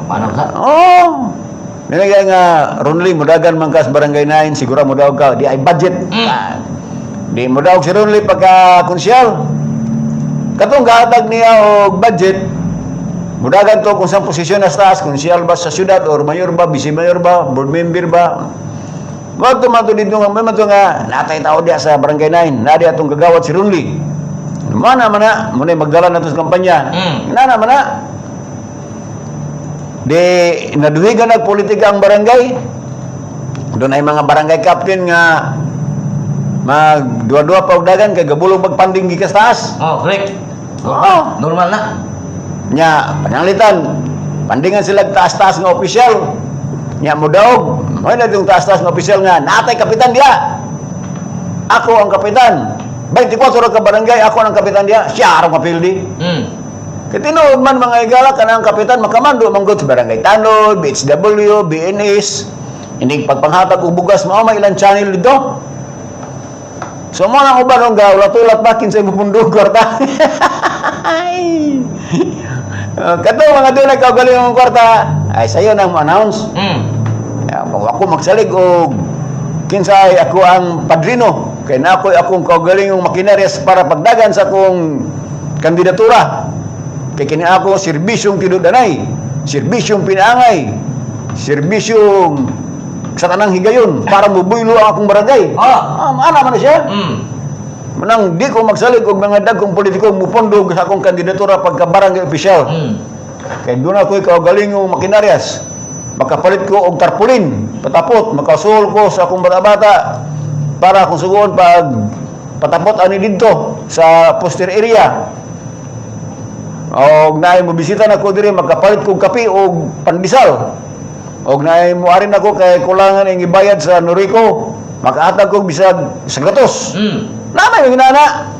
Paano ka? Oh. Nilagay nga Ronly mudagan man ka sa barangay 9 siguro mudaog ka di ay budget. Ah, di mudaog si Ronly pagka konsyal. Katong gahatag niya og budget mudagan to kung saan posisyon na sa taas, konsyal ba sa syudad or mayor ba, vice mayor ba, board member ba. Wag to dito nga may man to nga natay tao diya sa barangay 9, na diya atong gagawad si Ronly. Mana mana mo na magdala na to sa kampanya. Nana mana di naduhigan nagpolitika ang barangay. Doon ay mga barangay captain nga magduwa-duwa pa og dagan kay gabulong magpanding gikas taas. Oh, correct. Oo. Normal na. Nya pananglitan pandingan sila og taas-taas nga opisyal. Nya modaog, mo na yung taas-taas nga opisyal nga natay kapitan diya. Ako ang kapitan. 24 ra ka barangay, ako ang kapitan diya. Siya ra kapildi. Kay tinuod man mga higala kanang kapitan makamando man gud sa barangay Tanod, BHW, BNS. Hindi pagpanghatag og bugas mao may ilang channel dito. So mo nang uban ang gaulat-ulat ba kinsa imong pundo og kwarta. Ay. Kato mga dunay kaugalingong kwarta, ay sayo nang mo-announce. Kung ako magsalig og kinsay ako ang padrino kay na ako'y akong kaugalingong makineryas para pagdagan sa akong kandidatura kay kini ako serbisyong tinudanay, serbisyong pinaangay, serbisyong sa tanang higayon para mubuylo ang akong barangay. Ah. Ah, maana man na siya. Manang di ko magsalig og mga dagkong politiko mupondo sa akong kandidatura pagka barangay opisyal. Kay doon ako'y kaugalingong makineryas. Makapalit ko og tarpaulin, patapot, makasuol ko sa akong bata-bata para akong sugoon pag patapot ani didto sa poster area. Og naay mo bisita nako diri makapalit kog kape og pandesal. Og naay mo ari nako kay kulangan ang ibayad sa Norico, makahatag kog bisag 100. Namay yung inana.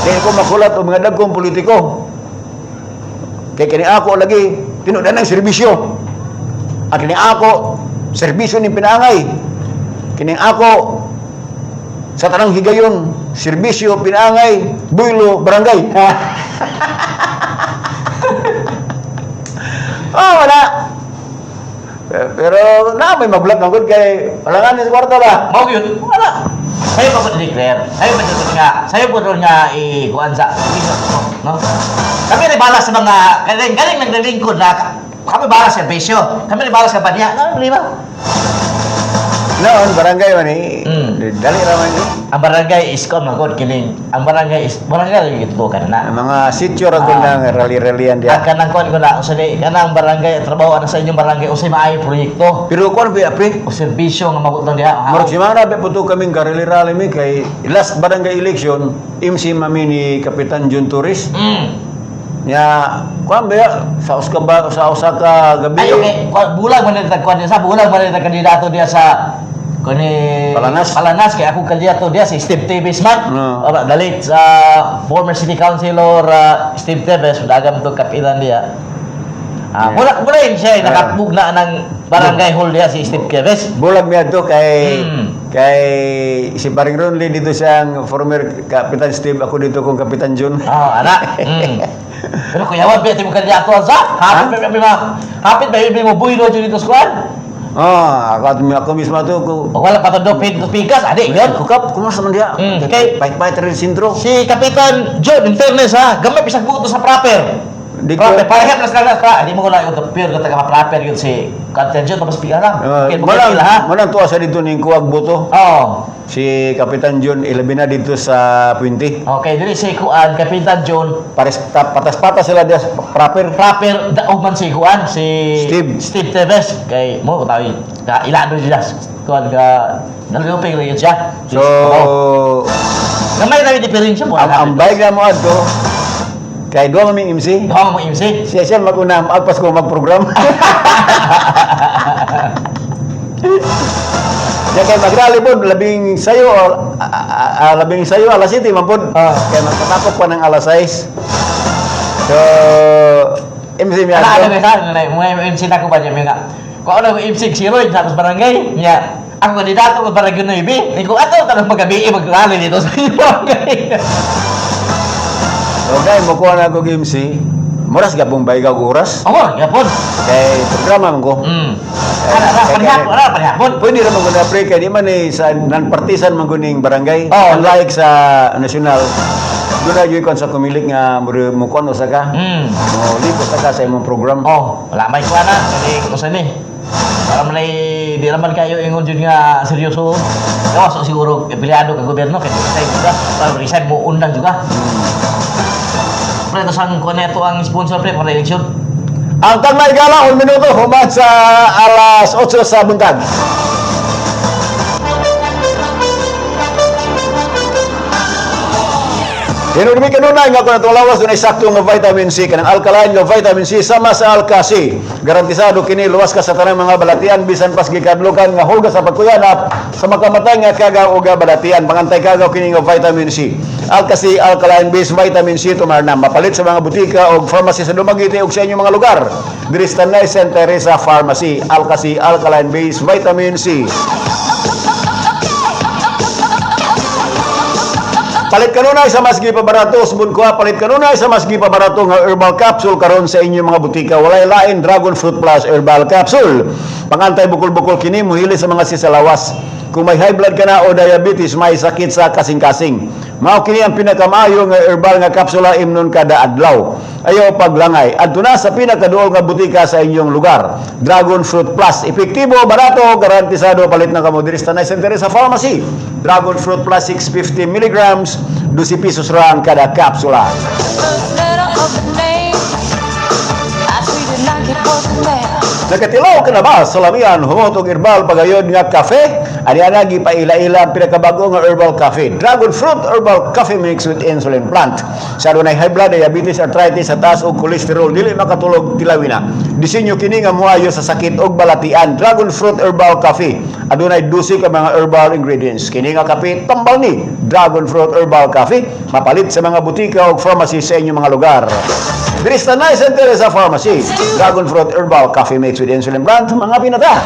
Di ko makulat og mga dagkong politiko. Kay kini ako lagi tinudan ng serbisyo. At kini ako serbisyo ning pinaangay. Kini ako sa tanang higayon, serbisyo pinaangay, buylo barangay. Oh, wala. Pero na may mag-vlog na gud kay palangan ni kwarta ba. Mao yun, wala. Sayo pa po declare. Sayo pa dito nga, sayo po doon nga i-kuan sa no? Kami rin bala sa mga galing galing naglilingkod na kami bala sa serbisyo. Kami rin bala sa banya. No, di ba? Noon, barangay man eh. Dali ra man eh. Ang barangay is kon man gud kining ang barangay is barangay lagi gitutukan na. Ang mga sityo ra gud nang rally-rallyan Ang diya. kanang kuan ko na usa ni kanang barangay trabaho ana sa inyong barangay usay maayo proyekto Pero kuan ba pre? o serbisyo nga mabutang diha. Murag si Mara ba po to kaming kareli-rally mi kay last barangay election MC mami ni Kapitan Jun Torres. Nya kuan ba ya, sa usa ba sa usa ka gabi. Ay, okay. Bulag man nito kuan sa bulag man nito kandidato diya sa kani Palanas. Palanas kay ako kandidato diya si Steve Tevez man. No. Ora dalit sa former city councilor Steve Tevez dagam to kapitan diya. Ah, wala wala yun siya eh, nakatbug na ng barangay hall diya si Steve Tevez. Bulag mi adto kay kay si Paring Ronly dito siyang former Kapitan Steve, ako dito kong Kapitan Jun. Oh, ana. Pero kuya wa mo kandidato sa hapit ba ba hapit ba mo buhilo dito sa kuan? Oh, ako at ako mismo to ko. O wala pa to do pikas adi yun. Kukap, kumusta man diya? Pait-pait rin sintro. Si Kapitan John, in fairness ha, gamay pisag buto sa proper. Proper, parehap na sila na. Hindi mo ko lang yung pure ka taga proper yun si Kapitan John, tapos pika lang. Okay, Manang, ha? manang tuwa sa dito ning kuwag buto. Oo. Si Kapitan John ilabi na dito sa Puente. Okay, dili si Kuan, Kapitan John, Pares patas-patas sila diya sa proper. proper daog man si Kuan, si Steve. Steve Tevez. Kay mo tayo, ka ilado sila. Kuan ka naluping rin yun siya. So, gamay na yung diferensya mo. ang bike na mo adto kay duha maming MC. Duha mo MC. Siya siya maguna agpas ko magprogram. Ya kay magrally pod labing sayo labing sayo alas 7 man pod. Kay magpatakop pa ng alas 6. So MC mi Ala, adto. ano ba sa mga MC na ko ba niya nga. Kung ano MC si Roy sa barangay niya. Ako kandidato ko barangay 9. Ni ko ato tanong magabi mag-rally dito sa inyong barangay. So kay mo kuha na ako MC. Muras gapong baygaw og oras. Oo, gapon. Kay programa man ko. Ala, ala, panihapon, ala, panihapon. Pwede ra man gud pre kay di man eh, sa non-partisan man gud ning barangay. Oo. Unlike sa national. Doon na gyud kon sa kumilik nga mo kuan usa ka. Mo lipo sa ka sa imong program. Oh, wala may kuha na. Kani usa ni. Para man ay di naman kayo ingon jud nga seryoso. Gawas so, siguro empleyado ka gobyerno kay resign juga. Para resign mo undang juga. Pre, ito sang kuha na ito ang sponsor pre para eleksyon. Ang tagmay gala un minuto human sa alas 8 sa buntag. Hinurmi kanunay nga kung natulawas dunay sakto nga vitamin C kanang alkaline nga vitamin C sama sa Alka-C. Garantisado kini luwas ka sa tanang mga balatian bisan pas gikadlukan nga hulga sa pagkuyanap sa makamatay nga kagaw o balatian pangantay kagaw kini nga vitamin C. Alka-C alkaline based vitamin C tumarna mapalit sa mga butika o pharmacy sa Dumaguete ug sa inyong mga lugar. Diri sa Tanay St. Teresa Pharmacy, Alka-C alkaline based vitamin C. Palit kanunay sa mas gipabarato usbon ko palit kanunay sa mas gipabarato nga herbal capsule karon sa inyong mga butika. Walay lain Dragon Fruit Plus herbal capsule. Pangantay bukol-bukol kini muhili sa mga sisalawas. Kung may high blood ka na o diabetes, may sakit sa kasing-kasing. Mao kini ang pinakamaayo nga herbal nga kapsula imnon kada adlaw. Ayaw paglangay. Adto na sa pinakaduol nga butika sa inyong lugar. Dragon Fruit Plus. Epektibo, barato, garantisado. Palit na kamo diri sa Tanay St. Teresa Pharmacy. Dragon Fruit Plus 650 milligrams, 12 pesos ra ang kada kapsula. First letter of the name. I treated like it wasn't there. Nakatilaw ka na ba sa lamian humot og herbal pagayon nga kafe? Ani ana gipaila-ila ang pinakabago nga herbal cafe. Dragon Fruit Herbal Coffee Mix with Insulin Plant. Sa dunay high blood, diabetes, arthritis, sa taas og kolesterol, dili makatulog tilawi na. Disenyo kini nga moayo sa sakit og balatian. Dragon Fruit Herbal Coffee. Adunay 12 ka mga herbal ingredients. Kini nga kape tambal ni Dragon Fruit Herbal Coffee mapalit sa mga butika og pharmacy sa inyong mga lugar. Diri sa Tanay St. Teresa Pharmacy, Dragon Fruit Herbal Coffee Mix with Insulin Plant, mga pinata.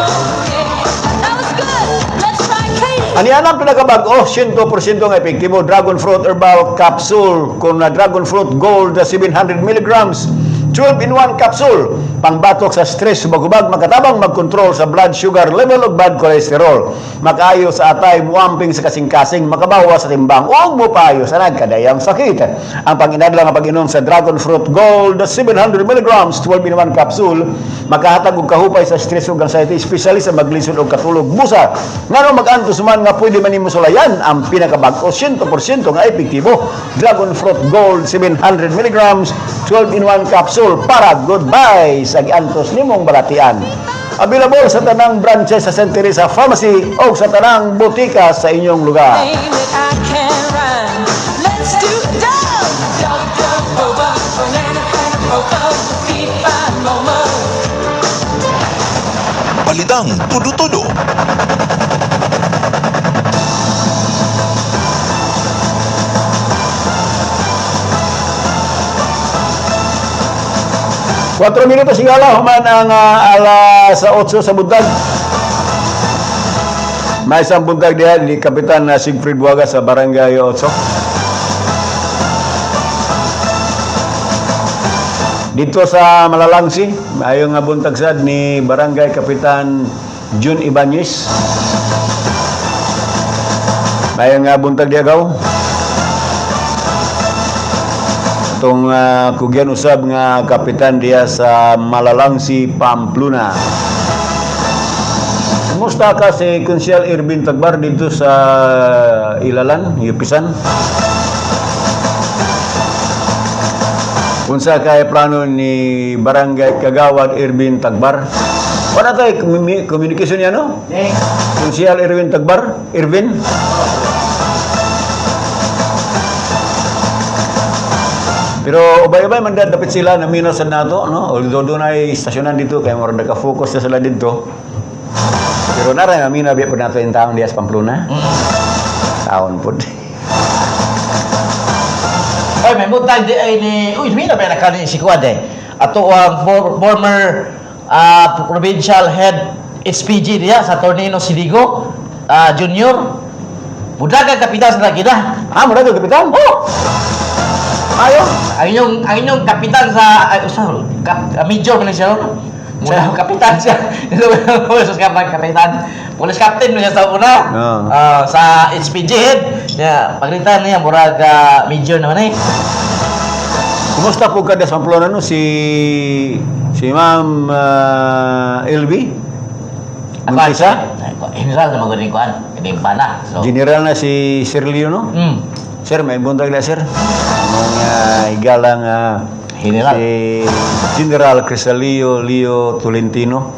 That was good. Let's try Katie. Ani ang pinakabago, 100% nga epektibo, Dragon Fruit Herbal Capsule kung na Dragon Fruit Gold 700 milligrams. 12 in 1 capsule. Pangbatok sa stress, hubag-hubag, makatabang magkontrol sa blood sugar level ug bad cholesterol. Makaayo sa atay, muamping sa kasing-kasing, makabawas sa timbang ug mopayo sa nagkadayang sakit. Ang panginadlang nga pag-inom sa Dragon Fruit Gold 700 mg 12 in 1 capsule makahatag og kahupay sa stress ug anxiety, especially sa maglisod og katulog busa. Ngano mag-antos man nga pwede man nimo sulayan ang pinakabag-o, 100% nga epektibo. Dragon Fruit Gold 700 mg 12 in 1 capsule para goodbye sa giantos nimong balatian. Available sa tanang branches sa St. Teresa Pharmacy o sa tanang botika sa inyong lugar. Name that I can rhyme. Let's do dog, dog, dog, boba, banana, banana, boba, feet, fine, moma. Balitang tudo-tudo. 4 minutos higala human ang alas 8 sa buntag. May isang buntag diha ni Kapitan na Siegfried Buaga sa Barangay 8. Dito sa Malalangsi, maayo nga buntag sad ni Barangay Kapitan Jun Ibanez. Maayo nga buntag diha, gaw. Atong kugyan usab nga kapitan diha sa Malalangsi, Pamplona. Kumusta ka si Konsyal Irvin Tagbar dito sa Ilalan, Yupisan? Unsa kay plano ni Barangay Kagawad Irvin Tagbar? Wala tayo communication niya, no? Konsyal Irvin Tagbar? Irvin? Pero ubay-ubay man dapit sila na sa nato, no? Although doon ay istasyonan dito, kaya murag naka-focus na sila dito. Pero nara namina biya po nato yung taon diya sa Pamplona. Taon po. Oy, may butang di ay ni, uy, may na ba na si Kuan eh. Ato ang former provincial head SPG diya sa Tornino Siligo, Junior. Budaga kapitan sa lagi na. Ah, murag ang kapitan? Oh! Ayo. Ang inyong kapitan sa ay, usa major man siya, no? Muna kapitan siya. Sus kapitan. Police captain man siya sa una. Oo. Ah, sa SPG head. Niya, pagritan niya murag major naman eh. Kumusta po ka sa Pamplona, no? Si si Ma'am LB? Montesa? General na magaling kuan. Kini bana. So, General na si Sir Leo, no? Sir, may buntag na, sir. Mga igalang General. si General Crisalio Leo Tolentino.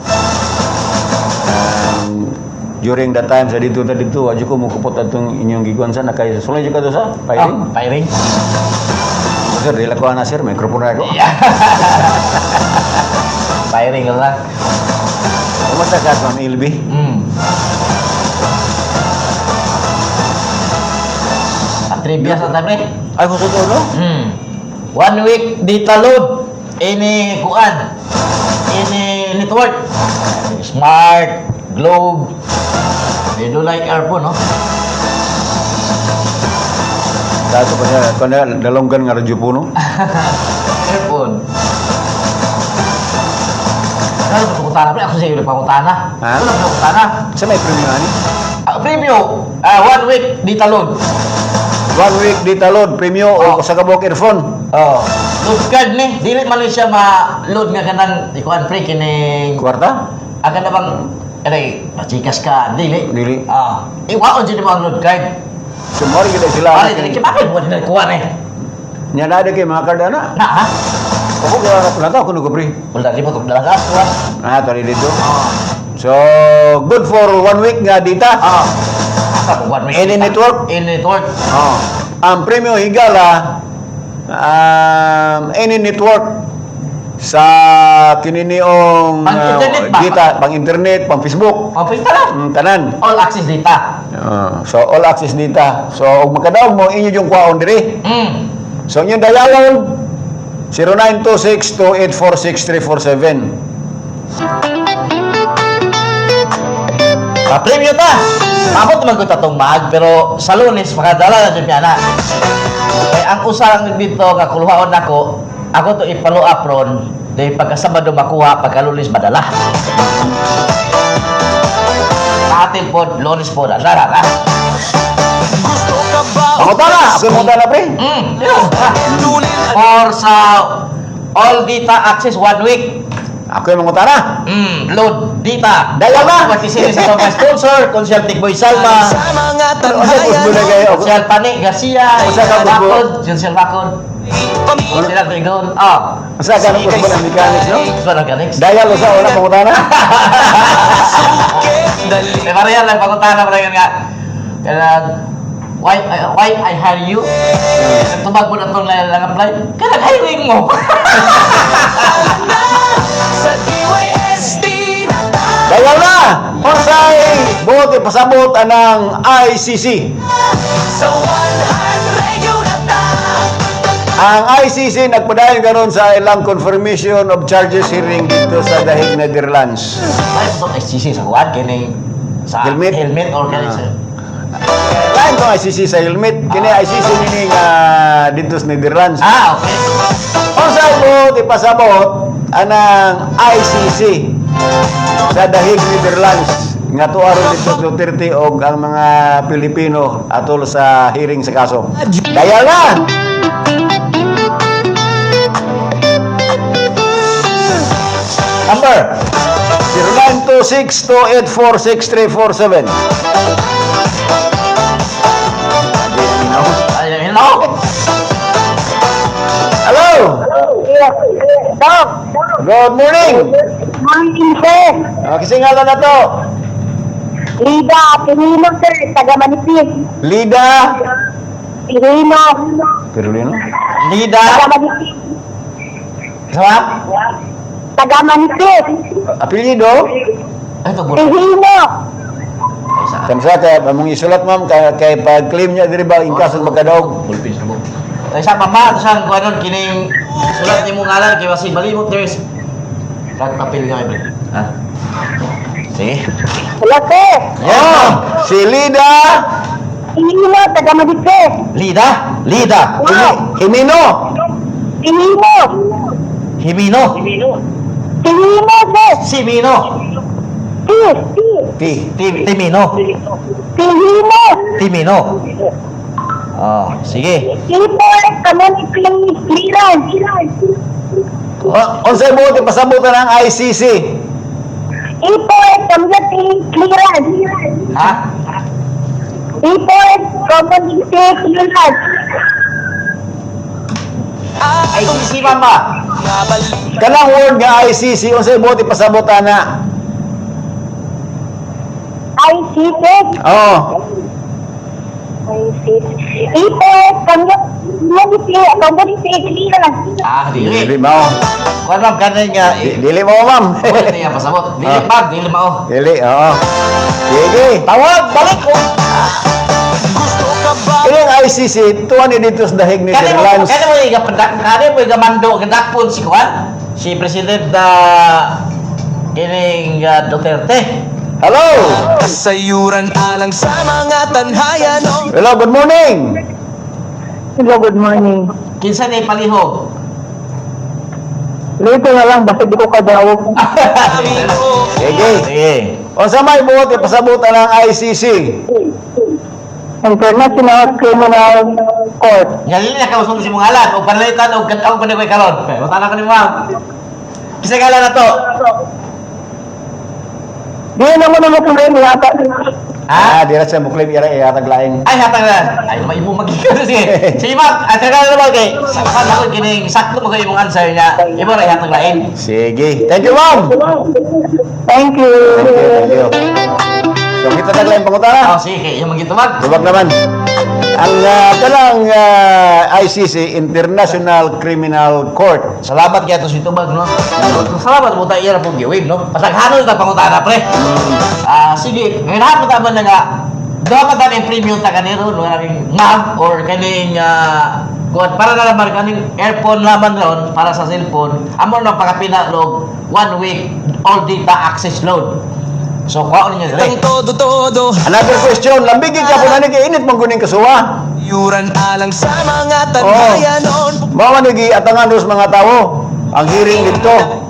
During that time sa dito na dito, adyo ko mukupot atong inyong giguan sa nakay sulay jud ka to sa firing. Ah, firing. Sir, dili ko na, sir, microphone na ako. Firing lang. Kumusta ka, Ma'am Ilby? Trivia sa tabi. Ay, kung totoo, no? One week data load. Ini kuan. Ini network. Smart, Globe. They do like earphone, no? Dato pa siya, kanya dalonggan nga radyo po, no? Earphone. Ano ba pangutana? Pre, ako sa iyo pangutana. Ha? Ano pangutana? Sa may premium ani? Ah, preview. Ah, one week data load. One week data load, premium Oh. o sa kabok earphone. Oh. Load card ni. Dili man ni siya ma-load nga kanang ikuan, pre, kining Kwarta? Aga na bang aray, pachikas ka, dili. Dili. Ah, iwaon jud mo ang load card. So, mo rin kita sila. Pare, dili kay bakit mo din kuan eh. Nya na kay mga card ana. Na ha? Ako kaya na to kuno ko, pre. Wala di mo tug dala gas kuan. Ah, tari dito. Ah. So, good for one week nga data. Ah. Asa ko one week. Any network? Any network. Oh. Ang premyo higala any network sa kininiong Pang-internet ba? data, pang internet, pang Facebook, Okay ta lang. tanan. All access data. So all access data. So ug makadaog mo inyo yung kwaon diri. So inyong dayalon 0926-284-6347. Pa-premyo ta. Abot man ko tatong mag pero sa Lunes makadala na jud mi ana. Kay ang usa lang dito nga kuluhaon nako. Ako to i-follow up ron, dahil pagka Sabado makuha, pagka Lunes madala. Atin po, Lunes po, dala na. Gusto ka ba? Pangutana! Ako yung pangutana, pre. Or sa all data access one week. Ako yung mangutana. Load data. Dala ba? Pati sila sa mga sponsor, Konsyal Tikboy Salma, Sa mga Ano sa tanghayan kusbo na kayo? Konsyal Pani Garcia, Usa ka, Busbo. Bakod, Konsyal Bakod, Pamilya sila Trigon. Ah, Sa ka ng kusbo ng mechanics, no? so nang ganix. Dayal usa wala pangutana. Dali. Eh, pareha lang, pangutana pa lang nga. Kaya, why I hire you? Nagtubag mo na itong lang apply. Kaya hiring mo. Sa DYST na Dayal na! Unsay buot ipasabot anang ICC. Sa One Heart Radio na ta. Ang ICC nagpadayon karon sa ilang confirmation of charges hearing dito sa Dahig, Netherlands. Ay, ito SCC sa kuwan, kining sa Helmet. Helmet or kini sa Lain tong ICC sa helmet, kini ICC nini nga dito sa Netherlands. Ah, okay. Unsay buot ipasabot anang ICC sa Dahig, Netherlands nga tuwa ron dito sa Duterte og ang mga Pilipino atol sa hearing sa kaso. Dayal na! Number. 0926-284-6347. Ay, hello. Hello! Yes. Doc, Good morning! morning, sir. Kasi nga na to, Lida Pirino, sir, taga Manipis. Lida Pirino, Perulino? Lida. taga Manipis. Sa? Taga Manipis. Apelyido? Ay, ito bulo. Pirino. Kamsa kay among isulat, ma'am, kay, kay pag-claim niya diri ba in kaso magkadaog. Bulpin sa mo. Ay, sa mama, sa kuwanon kining sulat nimo ngalan kay basi malimot there's Rat papel nga ibe. Ha? Sige. Hello, sir. Oh, si Lida Pirino, taga Manipis. Lida, Lida, Wow. Himino. Pirino. Himino, Pirino, sir. Simino, P. T. Timino, Pirino. Timino. Oh, sige. People Community Clearance. Unsay buot ipasabot ang ICC? People Community Clearance. Ha? People Community Clearance. Ay, si mama. Mga balita Kanang word nga ICC unsay buot ipasabot ana? ICC. Oh, ICC. People Community Clearance. Ah, dili. dili mao. Kuan ma'am kanay nga. Dili mao, ma'am. Wala niya pasabot. Dili Ah. ma'am, dili mao. Dili, oo. Sige. Tawag, balik ko. Gusto ka ba? Kini ang ICC tuwa ni dito sa Dahig, Kani mo, Netherlands. kani mo igapandak, kani mo igamando, gadakpon si kuan. Si President na kining Duterte. Hello. Kasayuran alang sa mga tanhayan oh. Hello, good morning. Hello, good morning. Kinsa ni palihog? Later na lang, basta di ko kadawag. Amigo. Sige. Sige. Unsa may buot ipasabot ang ICC? International Criminal Court. Nga dili na kausong si mong ngalan o panalitan og kataw pa ni koy karon. Mutana ko ni ma'am. Kinsa ngalan na to? Di naman naman kung rin yata. Ha? Ah, di ra siya mo claim ira ihatag lain. Ay, hatag na. Ay, maimo magikan sige. Sige, ma'am. At saka na naman kay sakpan ako kining sakto mo kay imong answer niya. Imo ra ihatag lain. Sige. Thank you, ma'am. Thank you. Thank you, thank you. So, kita taglain pangutana. Oh, sige, yung magitubag. Tubag naman. Ang kanang ICC, International Criminal Court. Salamat kaya to si Tubag, no? Salamat mo tayo iya pong giwin, no? Pasaghanon ta pangutana, pre. Ah, sige. Ngayon hapon ta man na nga. Dapat ta yung premium ta kaniro, no? Kaning ma'am or kaning kuwan para na naman kaning earphone naman ron para sa cellphone. Amo na pakapina log one week all data access load. So, kuha niyo dire. Tang todo-todo Another question, lambigin ka po na ni kay init mong guning kasuwa. Yuran alang sa mga tanhayanon. Mao man atangan dos mga tao ang hearing dito.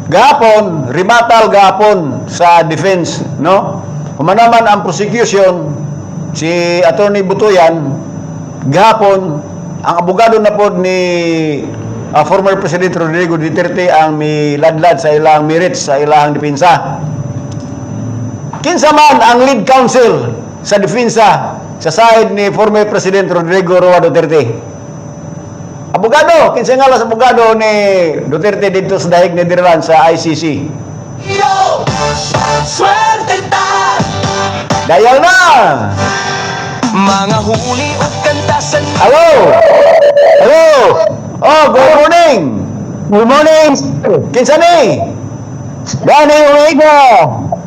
Gahapon, rebuttal gahapon sa defense, no? Human naman ang prosecution si Attorney Butuyan gahapon ang abogado na pod ni former President Rodrigo Duterte ang miladlad sa ilang merits sa ilang depensa. Kinsa man ang lead counsel sa depensa sa side ni former President Rodrigo Roa Duterte? Abogado, kinsa nga sa abogado ni Duterte dito sa Dahig, Netherlands sa ICC? Yo! Swerte ta! Dayal na! Mga huni ug kanta sa Hello! Hello! Oh, good morning! Good morning! Kinsa ni? Danny Omega!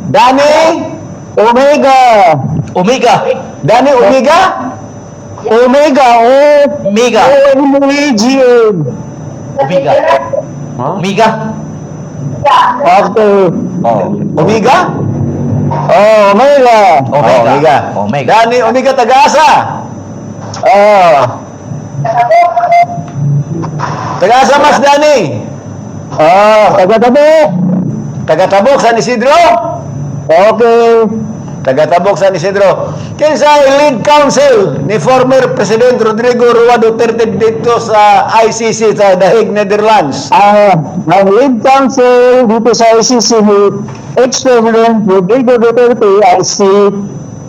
Danny? Omega! Omega. Danny Omega? Omega! O! Omega. O-M-E-G-A! Omega. Omega. Okay. Oh. Omega? Oh, Omega! Omega. Oh, Omega. Omega. Danny Omega Tagaasa. Oh. Tagaasa mas Danny. Oh, taga-tabi! Tagatabok San Isidro. Okay. Tagatabok San Isidro. Kinsa ang lead counsel ni former President Rodrigo Roa Duterte dito sa ICC sa Dahig, Netherlands? Ang lead counsel dito sa ICC ni ex-President Rodrigo Duterte ay si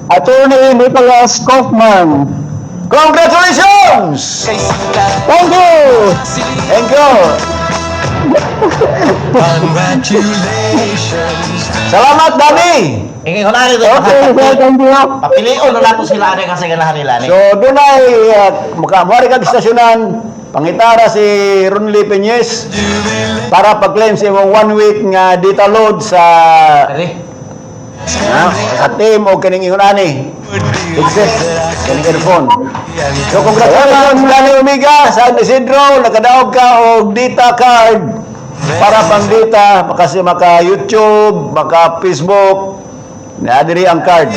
Attorney Nicholas Kaufman. Congratulations! kay Sita. Thank you! Thank you. Congratulations. Salamat, Danny. Ingay ko na rin. Okay, sir, thank you. Papilion na nato sila ani kasi ganahan nila ni. So, dunay muka kag istasyonan, pangitara si Ronly Peñez para pag-claim sa imong one week nga data load sa Dali. sa team o kining ingon ani. Headset, kining earphone. So, congratulations Danny Omega, San Isidro, nakadaog ka og data card para pang data, kasi maka YouTube, maka Facebook, na diri ang card.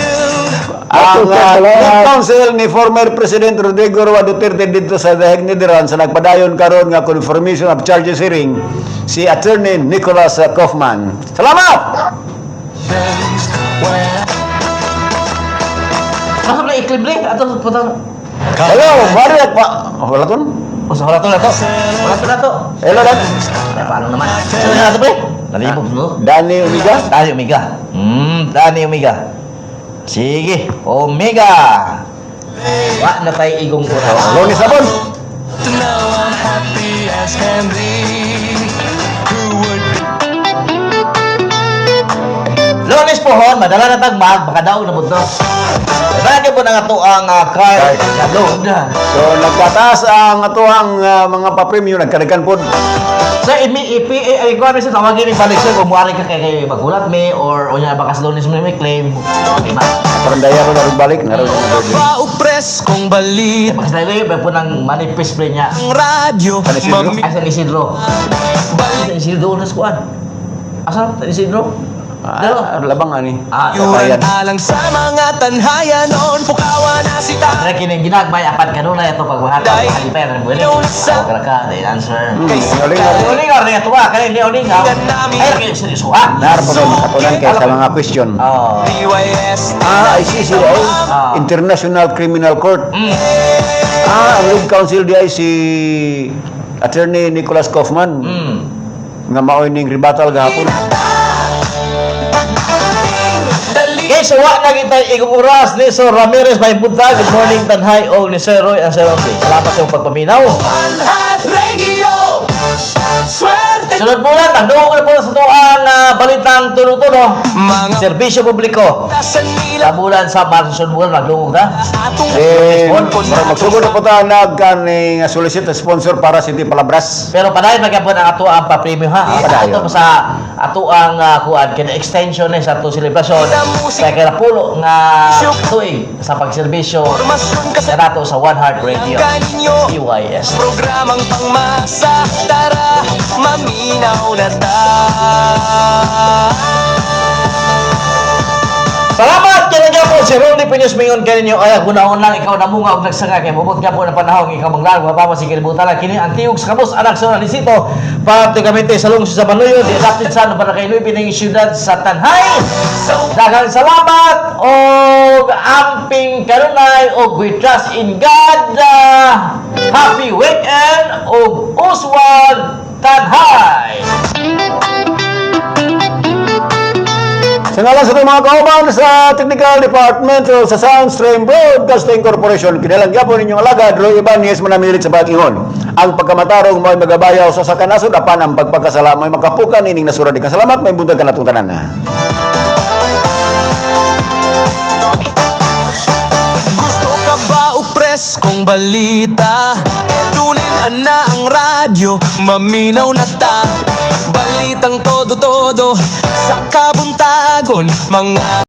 Ang lead counsel ni former President Rodrigo Roa Duterte dito sa The Hague, Netherlands sa nagpadayon karon nga confirmation of charges hearing si Attorney Nicholas Kaufman. Salamat! Masa na iklibre ato putang. Hello, mari pa. Oh, wala ton? O sa wala to na to. Wala to na to. Hello, Dan. Ay, paano naman? Sino na to pre? Nalibog mo. Danny Omega. Dani Omega. Dani Omega. Sige, Omega. Wa na tayo igong oras. Lonis Sabon. To know I'm happy as can be. Who would Lunes po hon, madala na tagmag, baka daw na budto. Daghan po na nga to ang card Card. nga load. So nagkataas ang atuang mga pa-premium nagkadagan pod. Sir, imi ipi eh, ay kuan sa tawagin ni balik sir kung muari ka kay kay magulat me or unya baka sa lunes mo may claim. Di ba? Parang daya ko na balik naroon ang pa o preskong balita Baka sa dahil po ng manifest pre niya. ang radyo San Isidro? mami Ay, San Isidro. San Isidro na kuan. Asa San Isidro? Ah, labang ani. Ah, Yuran Bayan. alang sa mga tanhayanon Pukawa na si ta Pero kining ginagmay apat kanunay ato pagbuhat Day. halipay rin buwan. Ako ka dahil answer. Hmm, Kay uling Ulingaw rin ato ah, kaya hindi ulingaw. Ay, kaya seryoso ah. Nar po kayo makatunan kay sa mga question. Oh. DYS Ah, ICC ay Ah. International Criminal Court. Ah, ang lead counsel di ay si Attorney Nicholas Kaufman nga maoy ning rebuttal gahapon. Okay, so wa na kita igong oras ni Sir Ramirez may buntag. Good morning tanhay og ni Sir Roy ang Sir Roy. Salamat sa iyong pagpaminaw. One Radio Swerte Sunod po na, tagduong na po sa tuang balitang tulo-tulo. Mga Serbisyo publiko. sa nila Sa bulan sa Marso, sunod bulan, magdungog na. Atong Eh, murag magsugod na po ta nagkaning solicit na sponsor para City Palabras. Pero padayon magyapon ang ato ang pa-premium ha. Padayon. Ato sa ato ang kuan kini extension ni sa ato selebrasyon sa kinapulo nga tuig sa pagserbisyo Formasyon ka sa sa nato sa One Heart Radio. kaninyo PYS. Programang pangmasa Tara, maminaw na ta. Salamat kay po si Ronnie Peña. Diyos mingon kaninyo ay hunahon lang ikaw namunga og nagsanga kay mubot ka po ng panahon ikaw manglargo mapapa si kalibutan kini ang tiog sa kabus anak sa Lisito pratikamente sa lungsod sa Banuyo di adapted sa ano para kay Luis pining siyudad sa Tanhay. Daghang salamat og amping kanunay og we trust in God. Happy weekend og Uswag Tanhay. Sa ngalan sa itong mga kauban sa Technical Department o sa Soundstream Broadcasting Corporation, kinalang gyapon ninyong alagad, Roy Ibanez, manamilit sa pag-ingon. Ang pagkamatarong mo'y magabayaw sa sakanasod, apan ang pagpagkasala mo'y makapukan ining nasura di kasalamat, may buntag kanatong tanan. Gusto ka ba o preskong balita? Tunin na ang radyo, maminaw na ta. Balitang todo-todo sa kabuntagon, mga